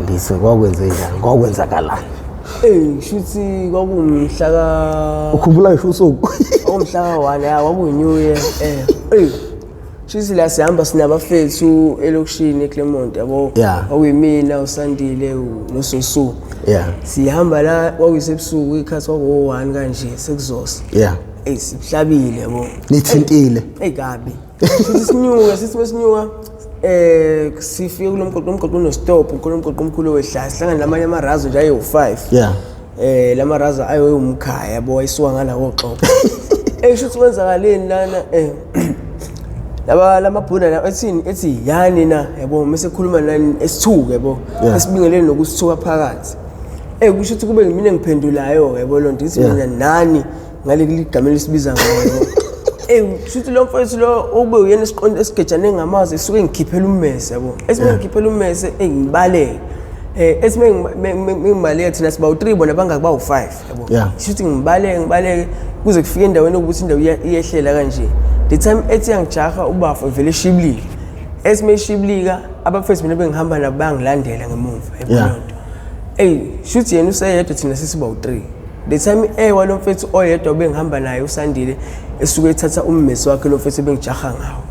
Awulandise, kwakwenze njani, kwakwenzakalani? Ey, shuthi kwakuwumhla ka Ukhumbula ngisho usuku? Kwakuwumhla ka-1, ya, kwakuyi-New Year. Ey. Shuthi la sihamba sinabafethu elokishini eClermont, yabo. Kwakuyimina, uSandile, noSosu. Sihamba la, kwakuyisebusuku, ikhathi kwakuwo-1 kanje sekuzosa. Ey, sihlabile, yabo. Nithintile. Ey, kabi. Sithi sinyuka, sithi mesinyuka sifike kulomgwaqo, umgwaqo unostop, khona umgwaqo omkhulu owehlayo, sihlangane namanye amarazo nje ayi-5. Lamarazo ayoyumkhaya, yabo, ayisuka ngala koxoxo. Shuthi kwenzakaleni lana, laba lamabhuna la ethini, ethi yani na, yabo, mase khuluma nani esithuke, yabo, esibingelele nokusithuka phakathi. Kusho ukuthi kube ngimina engiphendulayo, yabo, lonto ithi mina nani ngale ligama elisibiza ngayo. Shuthi lo mfowethu lo ube uyena esiqonde esigejane ngamazi, esuke ngikhiphela ummese, yabo. Ethi ngikhiphela ummese, ngibaleke. Ethi mengibaleka, thina siba u3, bona bangaki, bawu 5, yabo. Shuthi ngibaleke, ngibaleke kuze kufike endaweni ukuthi indawo iyehlela kanje. The time ethi yangijaha ubafo vele eshibilika. Ethi meshibilika abafethu mina bengihamba nabo bayangilandela ngemuva, yabo lonto. Shuthi yena useyedwa, thina sesiba u3. The time ewa lo mfethu oyedwa bengihamba naye uSandile esuke ethatha ummesi wakhe lo mfethu bengijaha ngawo.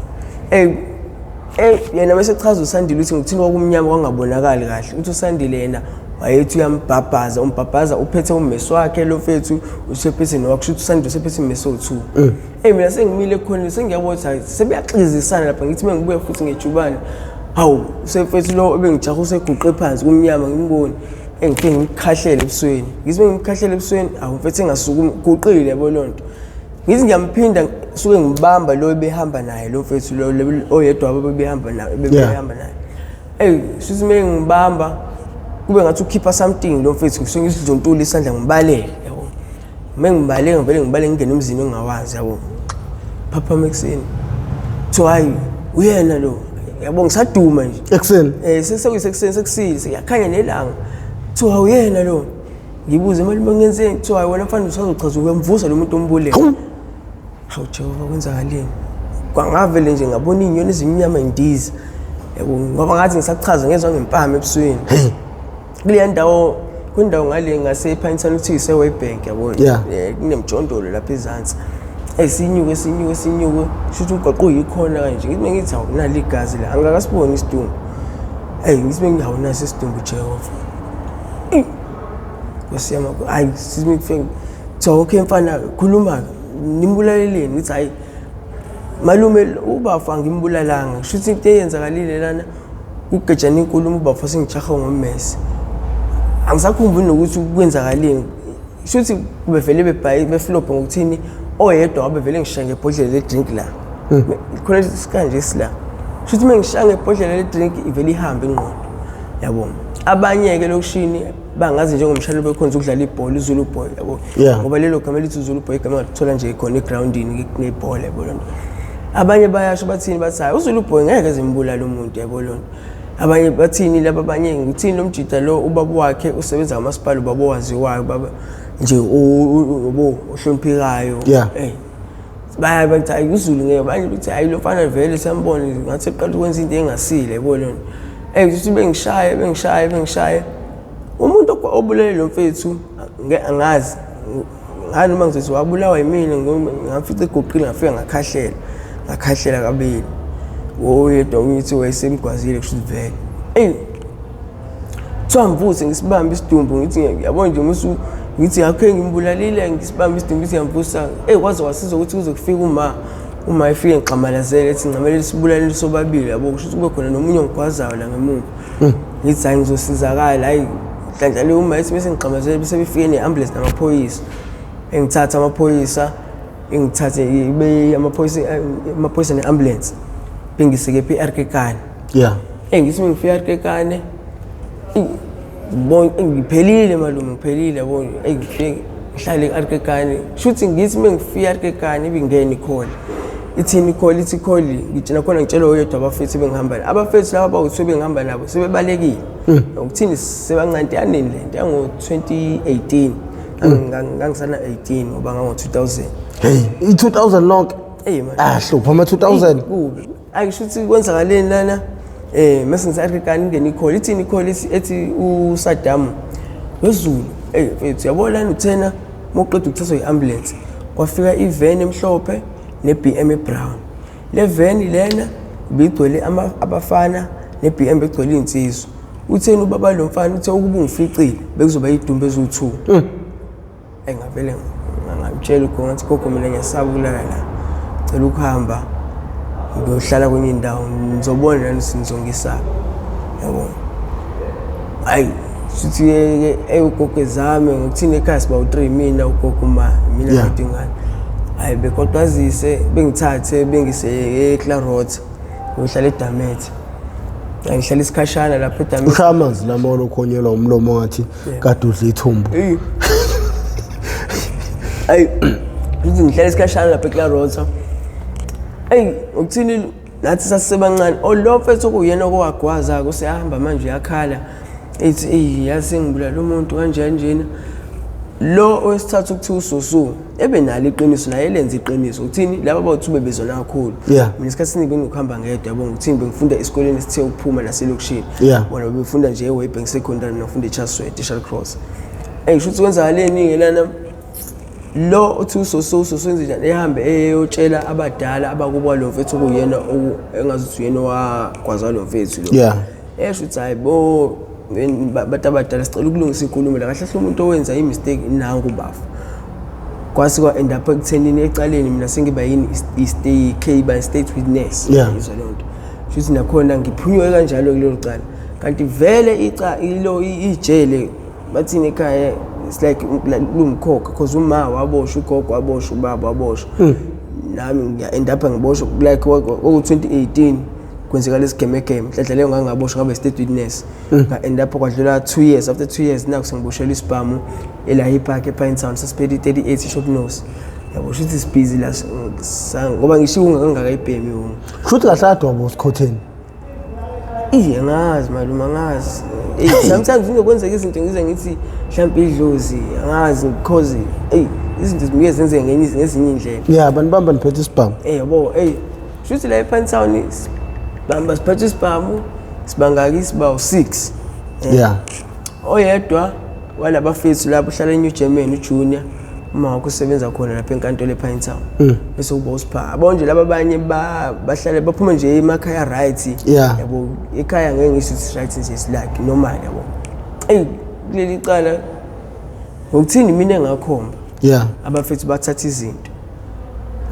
Yena bese chaza uSandile ukuthi ngithini, kwakumnyama kwangabonakali kahle. Uthi uSandile yena wayethi uyambhabhaza, umbhabhaza uphethe ummesi wakhe lo mfethu, usephethe nowakhe, kusho ukuthi uSandile usephethe ummesi owu-2. Mina sengimile khona, sengiyabona ukuthi hayi sebeyaxizisana lapha, ngithi mengibuya futhi ngejubane. Hawu, usemfethu lo obengijaha useguqe phansi kumnyama, ngimboni. Engifike ngimkhahlele ebusweni. Ngithi ngimkhahlele ebusweni, awu mfethu engasukumi, guqile, yabo lonto. Ngithi ngiyamphinda, suke ngibamba lo ebehamba naye lo mfethu lo oyedwa wabo bebehamba naye, bebehamba naye. Shuthi mengibamba kube ngathi ukhipha something lo mfethu, ngisuke ngisidluntula isandla ngibaleke, yabo. Mengibaleka ngivele ngibaleke ngingene emzini engingawazi, yabo. Phaphama ekuseni. Kuthiwa hayi uyena lo. Yabo, ngisaduma nje. Ekuseni? Sekuyisekuseni, sekusile, sekuyakhanya nelanga. Kuthiwa uyena lo. Ngibuze imali bengenzeni, kuthiwa hayi wena mfana usazochaza uyamvusa lo muntu ombulele. Hawu Jehova, kwenzakaleni? Kwangavele nje ngabona iy'nyoni ezimnyama indiza. Yabo, ngoba ngathi ngisachaza ngezwa ngempama ebusweni. Kuleya ndawo, kwindawo ngale ngase-Pinetown kuthiwa ise-Waybank, yabo. Kunemjondolo lapha ezansi. Sinyuke, sinyuke, sinyuke, shuthi umgwaqo uyikhona kanje. Ngithi mengithi hawu nali igazi la, angikakasiboni isidumbu. Ngithi mengithi naso isidumbu Jehova. Nkosi yami, hayi sithi ngifike kuthiwa okay mfana khuluma, nimbulaleleni? Ngithi hayi malume, ubafa angimbulalanga. Shuthi into eyenzakalile lana kugejana inkulumo, ubafa sengijaha ngommese. Angisakhumbuli nokuthi kwenzakaleni. Shuthi bevele bebhayi beflop ngokuthini, oyedwa wabe vele ngishaya ngebhodlela le drink la. Khona isikanje sila. Shuthi mengishaya ngebhodlela le drink ivele ihambe ingqondo. Yabo. Abanye ke lokishini bangazi njengomshayeli bekhonza ukudlala ibhola, uZulu Boy, yabo. Ngoba lelo gama elithi uZulu Boy igama ngathola nje khona egroundini ngebhola, yabo lonto. Abanye bayasho bathini, bathi hayi uZulu Boy ngeke zimbulale umuntu, yabo lonto. Abanye bathini laba, abanye ngithini, lo mjida lo ubaba wakhe usebenza kamasipala, ubaba owaziwayo, ubaba nje yabo ohloniphekayo. Baya bathi hayi uZulu ngeke, abanye bathi hayi lo mfana vele siyambona ngathi eqala ukwenza into engasile, yabo lonto. Kuthi bengishaye, bengishaye, bengishaye. Umuntu obulele lo mfethu angazi ngani noma ngizothi wabulawa yimina, ngafica eguqile, ngafika ngakhahlela, ngakhahlela kabili. Oyedwa uthi wayesemgwazile, kusho ukuthi vele. Kuthiwa mvuse ngisibambe isidumbu, ngithi yabo nje musu ngithi akhe ngimbulalile, ngisibambe isidumbu ngithi ngiyamvusa. Kwaze kwasiza ukuthi kuze kufike uma, uma efike ngixamalazele ethi ngicamelele sibulalele sobabili, yabo, kusho ukuthi kube khona nomunye ongigwazayo la ngemuva. Ngithi hayi ngizosizakala, hayi nhlanhla le uma ethi bese ngixamalazele, bese befike ne-ambulance namaphoyisa. Engithatha amaphoyisa, engithathe ibe amaphoyisa, amaphoyisa ne-ambulance. Bengisike phi eRkekane. Ngithi ngifika eRkekane, ngiphelile malume, ngiphelile, yabo. Ngifike ngihlale eRkekane. Shuthi ngithi mengifika eRkekane ibingena i-call. Ithini i-call? Ithi i-call ngitshela khona, ngitshela oyedwa abafethu bengihamba nabo. Abafethu laba bawuthiwe bengihamba nabo sebebalekile. Ukuthini sebancane yanini le nto yango 2018. Ngangisana 18 ngoba ngango 2000. Hey, i-2000 lonke. Hey man. Hlupha ama 2000. Kubi. Ayi kusho ukuthi kwenzakaleni lana? Mase ngithi kanti ingene i-call, ithini i-call ethi uSaddam wezulu. Ey mfethu, yabo lana uthena uma uqeda ukuthathwa i-ambulance, kwafika iveni emhlophe ne-BM e-brown. Le veni lena ibigcwele abafana, ne-BM begcwele iy'nsizwa. Utheni ubaba lo mfana? Uthe ukuba ungificile bekuzoba iy'dumbu eziwu-2. Engavele ngamtshela ugogo, ngathi, "Gogo, mina ngiyasaba ukulala la, cela ukuhamba ngiyohlala kwenye indawo, ngizobona nani nizongisaba," yabo. Hayi, sithi-ke eyi ugogo ezame ngokuthini, ekhaya siba u-three, mina, ugogo, uma mina ngedwa ingane. Hhayi, bekodwazise bengithathe bengise eClarot, ngiyohlala eDamethe. Ngihlala isikhashana lapho eDamethe. Ushaya amanzi lama olokhonyelwa umlomo ngathi kade udla ithumbu. Eyi. Ayi, ngithi ngihlala isikhashana lapha eClarota. Eyi, ukuthini, nathi sasisebancane. Oh, lo mfethu okuyena okowagwaza-ke useyahamba manje uyakhala. Ethi eyi yazi sengibulala umuntu kanje kanjena. Lo owesithathu kuthiwa uSosu ebenalo iqiniso, naye elenza iqiniso. Uthini laba bawu-two bebezona kakhulu. Mina isikhathi esiningi benginokuhamba ngedwa, yabo, ngikuthini, bengifunda esikoleni esithe ukuphuma naselokishini. Bona bebefunda nje eWaybank Secondary, nafunda eChatsworth, eShall Cross. Eyi, shuthi kwenzakaleni-ke lana, lo othi uSoso, uSoso wenze njani, ehambe eyotshela abadala abakubo lo mfethu okuyena engazuthi uyena owagwaza lo mfethu lo. Esho ukuthi hayi bo, abantu abadala, sicela ukulungisa inkulumo la, kahle hle umuntu owenza i-mistake nangu bafa. Kwase kwa-end up ekuthenini ecaleni mina sengiba yini, i-stay by state witness. Izwa leyo nto, shuthi nakhona ngiphunyuke kanjalo kulelo cala, kanti vele ica ilo ijele bathini ekhaya, it's like lumkhokha, because uma waboshwa ugogo, waboshwa ubaba, waboshwa nami, ngiya-end up ngiboshwa like oku-2018 kwenzeka lesi gemegeme, nhlanhla leyo ngangaboshwa, ngabe state witness. Nga-end up kwadlula 2 years, after 2 years naku sengiboshelwa isibhamu eLahi Park ePinetown, sasiphethe i-38 short nose, yabo, shuthi sibhizi la ngoba ngishiwo ungakangakayibhemi wona. Kusho kahle kade wabo sikhotheni. Iye, angazi malume, angazi. Eyi, sometimes kunokwenzeka izinto ngize ngithi mhlawumbe idlozi, angazi, because eyi izinto zibuye zenzeke ngezinye iy'ndlela. Yeah, abantu bamba niphethe isibhamu. Eh, yabo, eyi shuthi la ePinetown bamba siphethe isibhamu, sibangaki? Siba u-six. Oyedwa walabafethu lapho uhlala eNew Germany, uJunior, uma wakho usebenza khona lapha enkantolo ePinetown, bese kuba usipha yabo nje laba abanye bahlale baphume nje emakhaya, right? Yabo, ekhaya ngeke ngisho ukuthi right nje, is like normal, yabo. Eyi, kuleli cala ngokuthini, mina engakhomba, abafethu bathatha izinto.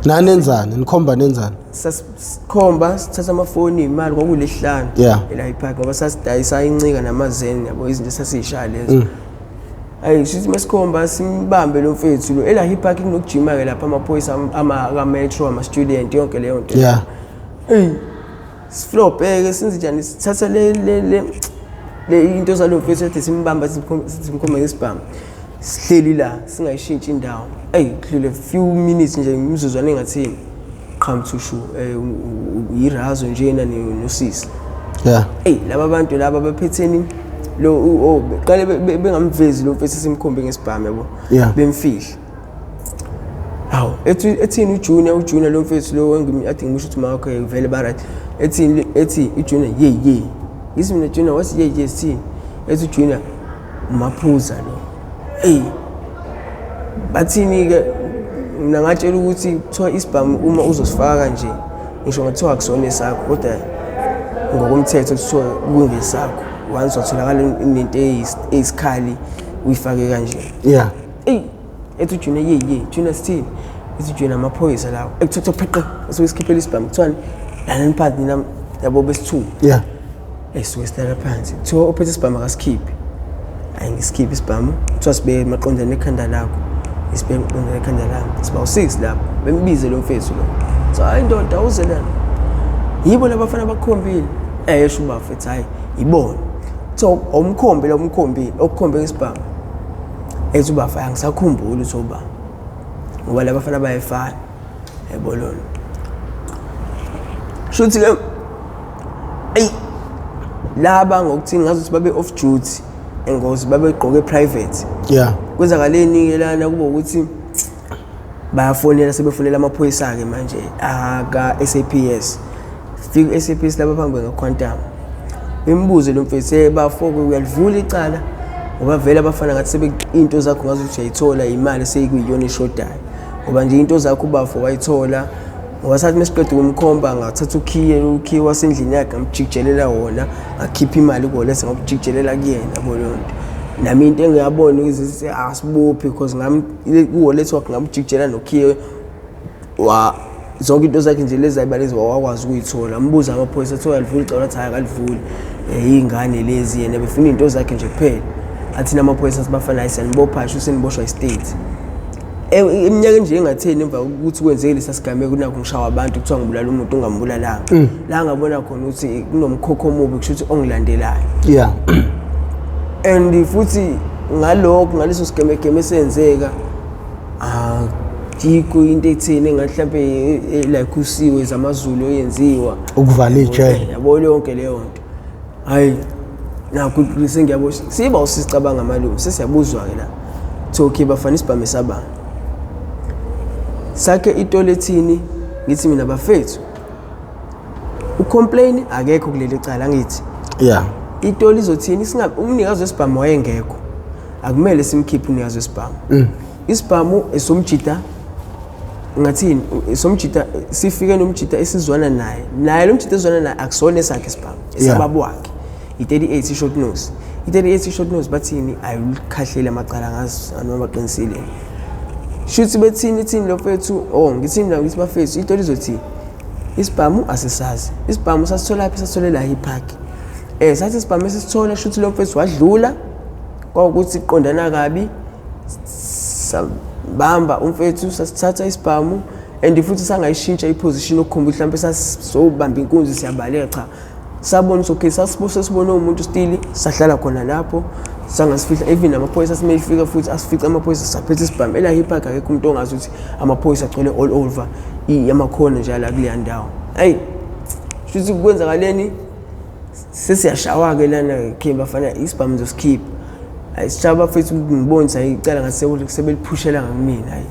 Nani nenzani? Nikhomba nenzani? Sasikhomba, sithatha amafoni, imali kwakulesihlanu ela iphaki, ngoba sasidayisa incika namazeni, yabo, izinto esasiyishaya lezo. Ayi, sithi masikhomba simbambe lo mfethu lo ela hip kunokujima ke lapha, amaphoyisa ama ka-metro, ama-student, yonke leyo nto. Eyi, siflopeke, senze njani, sithatha le into zalo mfethu ethi simbamba, sithi simkhomba ngesibhamu, sihleli la singayishintshi indawo. Eyi, kudlule few minutes nje, imizuzwana engathini, qhamthushu yirazo njena nosisi. Eyi, laba bantu laba baphetheni lo oh, qale bengamvezi lo mfethu simkhombe ngesibhamu, yabo. Bemfihla. Hawu, ethi ethini uJunior, uJunior lo mfethu lo ade ngimusho ukuthi makho vele ba right, ethini, ethi uJunior, "Ye ye," ngithi mina, "Junior, wathi ye ye sithini?" Ethi uJunior, "Maphuza lo." Eyi, bathini ke, mina ngatshela ukuthi kuthiwa isibhamu uma uzosifaka nje, ngisho ngathiwa akusona esakho, kodwa ngokomthetho kuthiwa kungesakho once watholakala nento eyisikhali uyifake kanje. Eyi, ethi uJunior, "Ye ye." "Junior, sithini?" Ethi uJunior, "Amaphoyisa lawo." Ekuthiwa pheqe, esuke sikhiphela isibhamu, kuthiwani, "Lalani phansi nina," yabo, besithuka. Esuke silala phansi, kuthiwa ophethe isibhamu akasikhiphe. Hayi, ngisikhiphe isibhamu, kuthiwa sibeke maqondana nekhanda lakho, isibeke maqondana nekhanda lami, siba u-six lapho, bembize lo mfethu lo, so hayi ndoda, uze lana, yibo labafana bakukhombile. Esho ubafo ethi hayi, yibona. Kuthiwa awumkhombe lo umkhombile, okukhombe ngesibhamu. Ethi ubafa, "Angisakhumbuli ukuthi uba, ngoba labafana bayefana," yabo lona. Shuthi ke eyi laba ngokuthini, ngazuthi babe off duty engozi, babegqoke private. Kwenzakaleni-ke lana, kuba ukuthi bayafonela, sebefonela amaphoyisa-ke manje aka-SAPS. Fika i-SAPS lapha phambi nge-Quantum. Bembuze lo mfethu, hey bafo-ke uyalivula icala ngoba vele abafana ngathi sebe into zakho ngazuthi uyayithola imali seyikuyiyona eshodayo ngoba nje into zakho ubafo wayithola ngoba sathi mesiqeda ukumkhomba ngathatha ukhiye ukhiye wasendlini yakhe ngamjikijelela wona ngakhipha imali kuwolesa ngokujikijelela kuyena yabo leyo nto. Nami into engiyabona ukuthi asibophi because ngami kuwoletha wakhe ngamjikijela nokhiye wa zonke into zakhe nje lezi ayibalezi wakwazi ukuyithola. Mbuza amaphoyisa athiwa uyalivula icala athi hayi akalivuli, iy'ngane lezi yena befuna iy'nto zakhe nje kuphela. Athi namaphoyisa athi bafana hayi siyanibopha sho seniboshwa i-state. Iminyaka nje engatheni emva kokuthi kwenzeke lesa sigameko nakho ngishawa abantu kuthiwa ngibulala umuntu ongambulalanga. La ngabona khona ukuthi kunomkhokho omubi kusho ukuthi ongilandelayo. And futhi ngalokho ngaleso sigemegeme esenzeka ayikho into etheni engathi mhlampe like usiwe zamaZulu oyenziwa ukuvala ijele yabo yonke leyo nto. Hayi nakho sengiyabosha siba usicabanga malume sesiyabuzwa ke la. Kuthiwa okay bafana isibhamu sabani. Sakhe itolethini ngithi mina bafethu ucomplain akekho kuleli cala ngithi. Itoli izothini singabe umnikazi wesibhamu wayengekho. Akumele simkhiphe umnikazi wesibhamu. Isibhamu esomjida ngathini esomjida sifike nomjida esizwana naye. Naye lo mjida esizwana naye akusona esakhe isibhamu, esababa wakhe. I-38 short nose. I-38 short nose bathini ayikhahlela amacala ngazi noma baqinisile. Shuthi bethini thini lo mfethu oh ngithini la ngithi bafethu into lizothi isibhamu asisazi. Isibhamu sasithola phi sasithole la ePark. Sathi isibhamu esisithola shuthi lo mfethu wadlula kwawukuthi qondana kabi sabamba umfethu sasithatha isibhamu and futhi sangayishintsha iposition okukhomba ukuthi mhlawumbe sasizobamba inkunzi siyabaleka cha. Sabona ukuthi okay sasibone umuntu stili sahlala khona lapho sangasifihla even amaphoyisa asimefika futhi asifica amaphoyisa saphethe isibhamu ela hip hop akekho umuntu ongazi ukuthi amaphoyisa agcwele all over amakhona nje la kuleya ndawo. Hey shuthi kwenzakaleni sesiyashawa ke lana ke bafana isibhamu zosikhipha. Hayi sishaya bafethu ngibonisa icala ngathi sebeliphushela ngakumina hayi.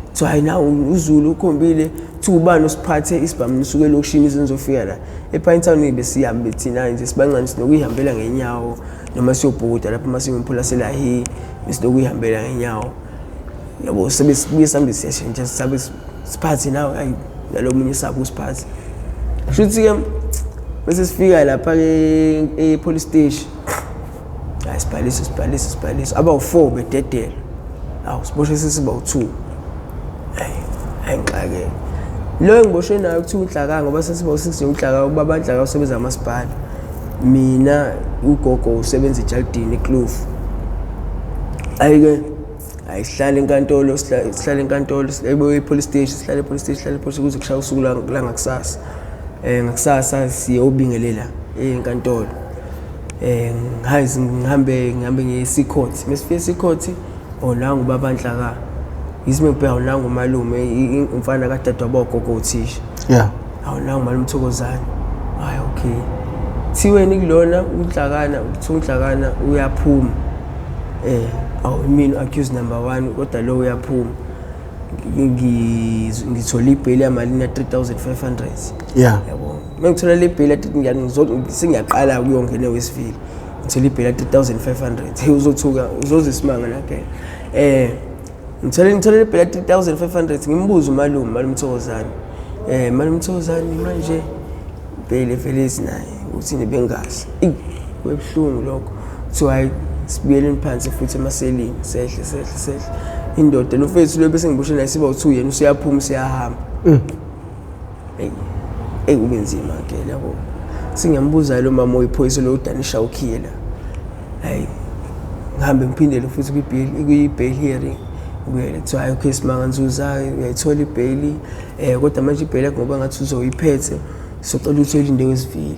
Kuthiwa hayi nawu uZulu ukhombile kuthiwa ubani osiphathe isibhamu nisuke elokishini ize nizofika la. EPinetown besihambe thina nje sibancane sinokuyihambela ngenyawo noma siyobhukuda lapho uma singumphula selahi besinokuyihambela ngenyawo. Yabo sebe sibuye sihambe siyashintsha sabe siphathe nawe hayi nalo munye sabo usiphathe. Shuthi ke bese sifika lapha ke e-police station. Hayi sibhalise sibhalise sibhalise abawu-4 bededela. Awu siboshwe sesiba u2. Hayi hayi ngixakeke. Lo engiboshwe naye kuthiwa uNhlaka ngoba sesiba u6 nje uNhlaka ubaba Nhlaka usebenza kamasipala. Mina ugogo usebenza eJardini eKloof. Hayi ke hayi sihlale enkantolo sihlale enkantolo sihlale e-police station sihlale e-police station sihlale e-police kuze kushaya usuku langakusasa. Ngakusasa siyobingelela enkantolo. Ngihambe ngiye e-court. Mesifika e-court nangu ubaba Nhlaka. Yithi mengibheka nangu umalume umfana kadadewabo wagogo uthisha. Awu nangu malume Thokozani. Hayi okay. Thiweni kulona uNhlakana kuthiwa uNhlakana uyaphuma. Awu mina accused number 1 kodwa lo uyaphuma. Ngithola ibheli yamalini ya 3500. Yabo. Mengithola le bheli athi sengiyaqala ukuyongena eWestville. Ngithola ibheli ya 3500. Hey uzothuka uzozisimanga la ke. Ngithola ibheli ya 3500 ngimbuza umalume malume Thokozani. Malume Thokozani manje bheli vele sinaye uthi nebengazi. Kubuhlungu lokho. Kuthiwa hayi sibuyeleni phansi futhi emaselini sehle sehle sehle. Indoda lo mfethu lo bese ngiboshe naye siba u2 yena useyaphuma useyahamba. Hey kube nzima ke yabo. Singiyambuza lo mama oyiphoyisa lo uDanisha ukhiyela. Hayi ngihambe ngiphindele futhi kwi-bail hearing. Ngibuyele kuthiwa hayi okay Simanga Nzuza uyayithola ibheli kodwa manje ibheli yakho ngoba ngathi uzoyiphethe socela ukuthi uyilinde eWestville.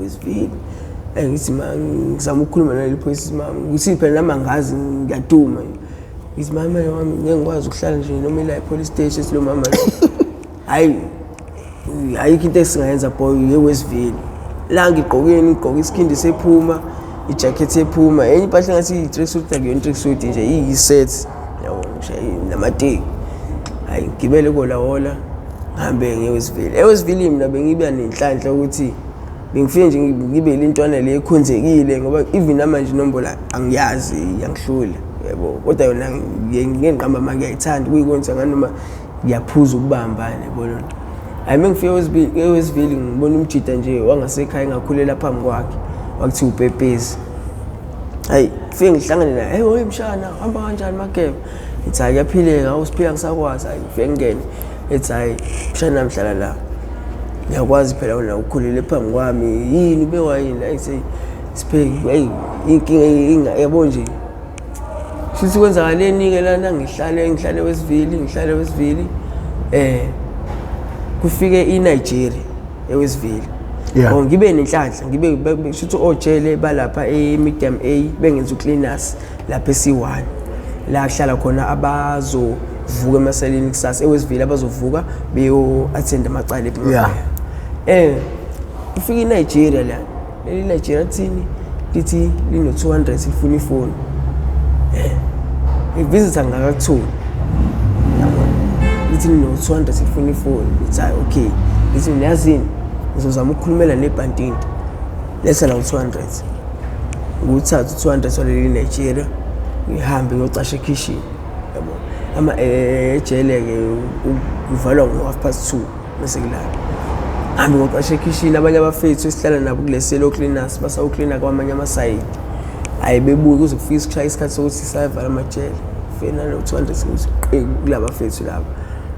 Westville. Ngithi ma ngizama ukukhuluma naleli phoyisa mama ukuthi phela nami angazi ngiyaduma. Ngithi mama wami ngeke ngikwazi ukuhlala nje noma ila e-police station silo mama. Hayi ayikho into esingayenza boy eWestville. La ngigqokeni ngigqoke isikhindi sephuma ijacket ephuma enye impahla ngathi i-tracksuit akuyona i-tracksuit nje iyi-set yabo nje namateki. Hayi ngigibele kolawola ngihambe ngiye eWestville. EWestville mina bengiba nenhlanhla ukuthi Bengifike nje ngibe lentwana le ekhonzekile ngoba even namanje inombolo angiyazi, iyangihlula yabo, kodwa yona ngeke ngiqamba manje ngiyayithanda kuyikwenza nganoma ngiyaphuza ukubamba yabo lento. Hayi, mengifike eWestville ngibona umjida nje wangasekhaya engakhulela phambi kwakhe, wakuthiwa uPepezi. Hayi, fike ngihlangane naye, hey oyi mshana, hamba kanjani Mageba? Ngithi hayi kuyaphileka, awusiphila ngisakwazi. Hayi, ngifike ngingene, ethi hayi mshana ngihlala la, ngiyakwazi phela wena ukhulele phambi kwami, yini ube wayini? Hayi sipheki, hayi inkinga yabo nje. Futhi kwenzakaleni-ke lana, ngihlale eWestville, ngihlale eWestville, kufike iNigeria eWestville. Yeah. Oh, ngibe nenhlanhla, ngibe shuthi ojele balapha e-Medium A bengenza ucleaners lapha esi-1 la kuhlala khona abazovuka emaseleni kusasa eWestville, abazovuka beyo-attend amacala. Yeah. Kufika iNigeria la, leli Nigeria thini lithi lino 200 lifuna ifoni, i-visitor ngakakutholi yabo, lithi lino 200 lifuna ifoni. Ngithi hayi okay, ngithi niyazini, ngizozama ukukhulumela nebhantinti, letha la u-200. Nguthatha u-200 waleli Nigeria, ngihambe ngiyocasha ekhishini yabo. Ama ejele-ke kuvalwa ngo-2:30 bese kulala. Hambe ngocasha ekhishini, abanye abafethu esihlala nabo kule selo cleaners basawuklina kwamanye amasayidi, hhayi bebuke kuze kufike isishaya isikhathi sokuthi sayavala amajele. Fike nalo 200 ukuthi qi kulaba fethu laba,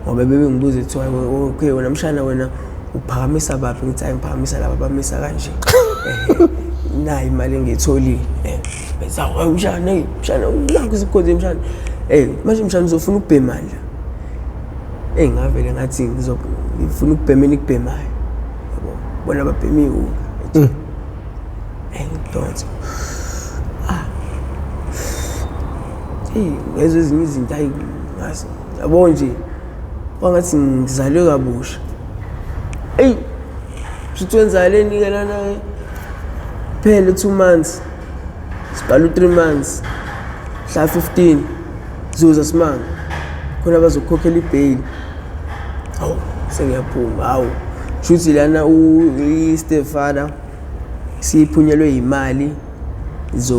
ngoba bebengibuza kuthiwa okay wena mshana wena uphakamisa baphi? Ngithi hayi ngiphakamisa laba bamisa kanje, nayi imali engiyitholile. Bethi hawu mshana, hey mshana, nakho isikhonze mshana, manje mshana uzofuna ukubhemani la? Ngavele ngathi ngifuna ukubhema enikubhemayo yabo, bona babhema iwunga. Ngidonsa, hey ngezwe ezinye izinto, hayi ngazi yabo nje kwangathi ngizalwe kabusha. Eyi shuthi wenzakaleni-ke lana-ke, phela 2 months sibhala u-3 months, mhla 15 zuza simanga khona abazokukhokhela ibheyili. Hawu sengiyaphuma. Hawu shuthi lana i-stepfather siphunyelwe imali zo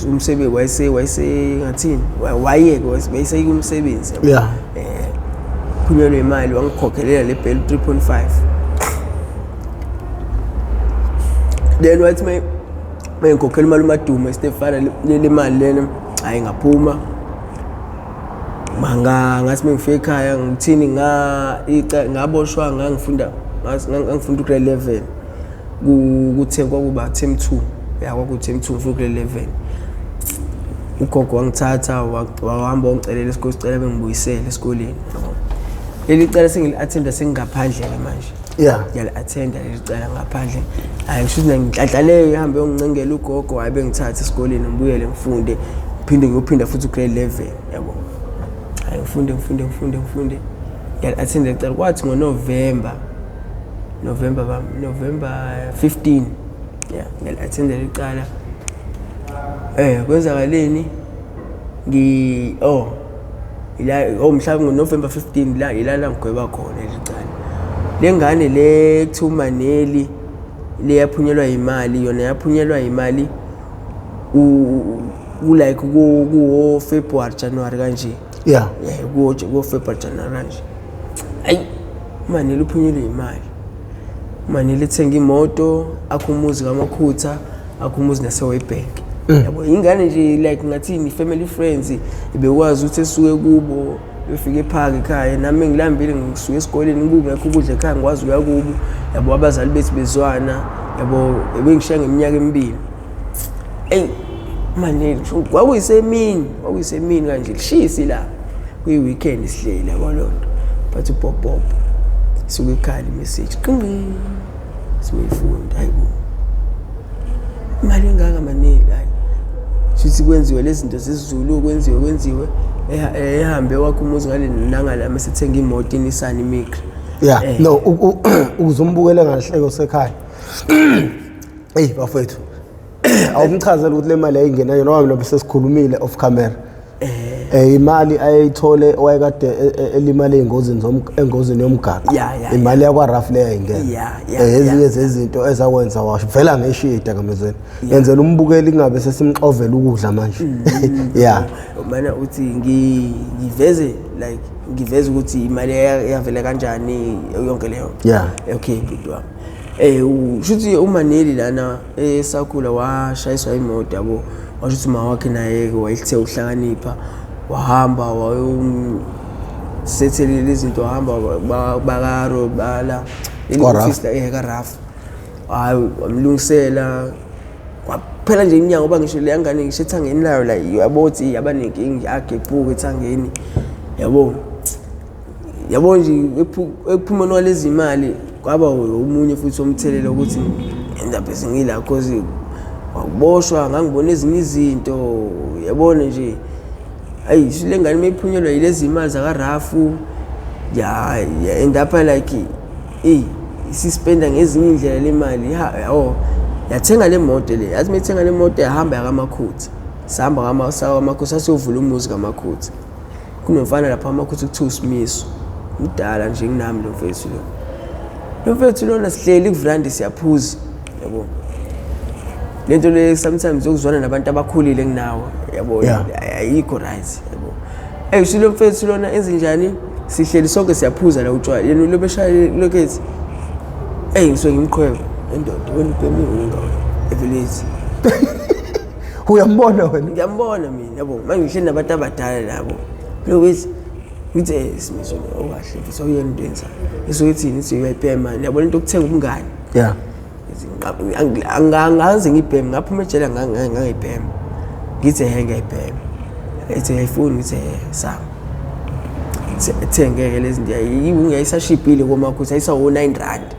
umsebenzi, wayese ngathini, wayeke wayeseyike umsebenzi. Yeah. Phunyelwe imali, wangikhokhelela le bail 3.5. Then wathi mayengikhokhela imali uMadumo stepfather le mali lena, hayi ngaphuma. Ngathi mengifika ekhaya ngithini, ngaboshwa, ngangifunda ugrade 11 kuthe kwakuba term 2, ya kwaku term 2 ngifika ugrade 11. Ugogo wangithatha wahamba wangicelela isikole, sicela bengibuyisele esikoleni. Leli cala sengili-attenda sengingaphandle-ke manje. Yeah. Ngiyali-attenda leli cala ngaphandle. Hhayi ngisho ukuthi nginhlanhla leyo ihambe yongincengela ugogo, hhayi bengithathe esikoleni ngibuyele ngifunde, ngiphinde ngiyophinda futhi ugrade 11 yabo. Hhayi ngifunde ngifunde ngifunde ngifunde, ngiyali-attenda leli cala. Kwathi ngoNovember, November bami, November 15, yeah, ngiyali-attenda leli cala. Kwenzakaleni ila mhlawumbe ngoNovember 15 la ila la ngigweba khona leli cala. Le ngane le kuthiwa uManeli le yaphunyelwa imali, yona yaphunyelwa imali u like kuwo February January kanje. Yeah. Yeah, kuwo February January kanje. Ayi uManeli uphunyelwe imali. uManeli ethenga imoto, akho umuzi kaMakhutha, akho umuzi naseWaybank. Yabo ingane nje like ngathini family friends, ibekwazi ukuthi esuke kubo befike ephaka ekhaya, nami ngilambile ngisuke esikoleni kungekho ukudla ekhaya ngikwazi ukuya kubo yabo, abazali bethu bezwana yabo, ebengishiya ngeminyaka emibili. Eyi Maneli kwakuyisemini, kwakuyisemini kanje lishisi la kuyi-weekend sihleli yabo loo nto, but ubhobhobho suke ekhala imessage qinqi, simuyifunda, hayibo imali engaka Maneli. Hayi shuthi kwenziwe lezi zinto zesiZulu, kwenziwe ehambe wakho umuzi ngale nangala mase ethenga imoto iNissan Micra. Yeah, no ukuze umbukele ngahleko sekhaya. Hey bafowethu, awumchazela ukuthi le mali ayingena noma mina bese sikhulumile off camera. Imali ayeyithole wayekade elimale engozini engozini yomgaqo. Imali yakwa RAF leyo ayingena. Ezinye zezinto ezakwenza wavela ngeshiya edakamizweni. Yenzela umbukeli kungabe sesimxovela ukudla manje. Yeah. Mana uthi ngiveze like ngiveze ukuthi imali yavela kanjani yonke leyo. Okay bhuti wami. Shuthi uManeli lana esakhula washayiswa imoto yabo, washo ukuthi uma wakhe naye-ke wayethe uhlakanipha wahamba wayomsethelile izinto, wahamba bakaro bala Kwa-RAF. Ka-RAF. Hhayi, wamlungisela kwaphela nje iminyaka, ngoba ngisho leya ngane ngisho ethangeni layo la yabo ukuthi yaba nenkinga yagebhuka ethangeni yabo. Yabo nje ekuphumeni kwalezi mali kwaba omunye futhi omthelela ukuthi end up sengila, cause wakuboshwa, ngangibona ezinye izinto yabona nje. Ayi, le ngane mayiphunyelwa yilezi imali zaka-RAF ya end up like isispenda ngezinye indlela le mali. Oh, yathenga le moto le, yathi mayithenga le moto yahamba yakamakhutha, sahamba sakaMakhutha, sasiyovula umuzi kaMakhutha. Kunomfana lapha amakhutha kuthiwa uSimiso, mdala nje kunami lo mfethu lo. Lo mfethu lona sihleli kuvrandi siyaphuza yabo. Lento le sometimes yokuzwana nabantu abakhulile kunawe yabo ayikho right yabo. Lo mfethu lona enzenjani, sihleli sonke siyaphuza la utshwala, yena lo beshaya lokethi ngisuke ngimqhweba endoda wena ubhema iwunga wena evillage. Uyambona wena? Ngiyambona mina yabo, manje ngihleli nabantu abadala labo. Lokuthi ngithi Simiso okahle mfethu awuyena into yenzayo. Ngizokuthi ngithi uyayibhema yabona into yokuthenga umngani. Angaze ngibheme, ngaphuma ejele ngangayibhema. Ngithi he ngiyayibhema. Ethi ayifuni, ngithi he sami. Thengeke lezi zinto, yayisashibhile komakhutha, ayisawo 9 rand.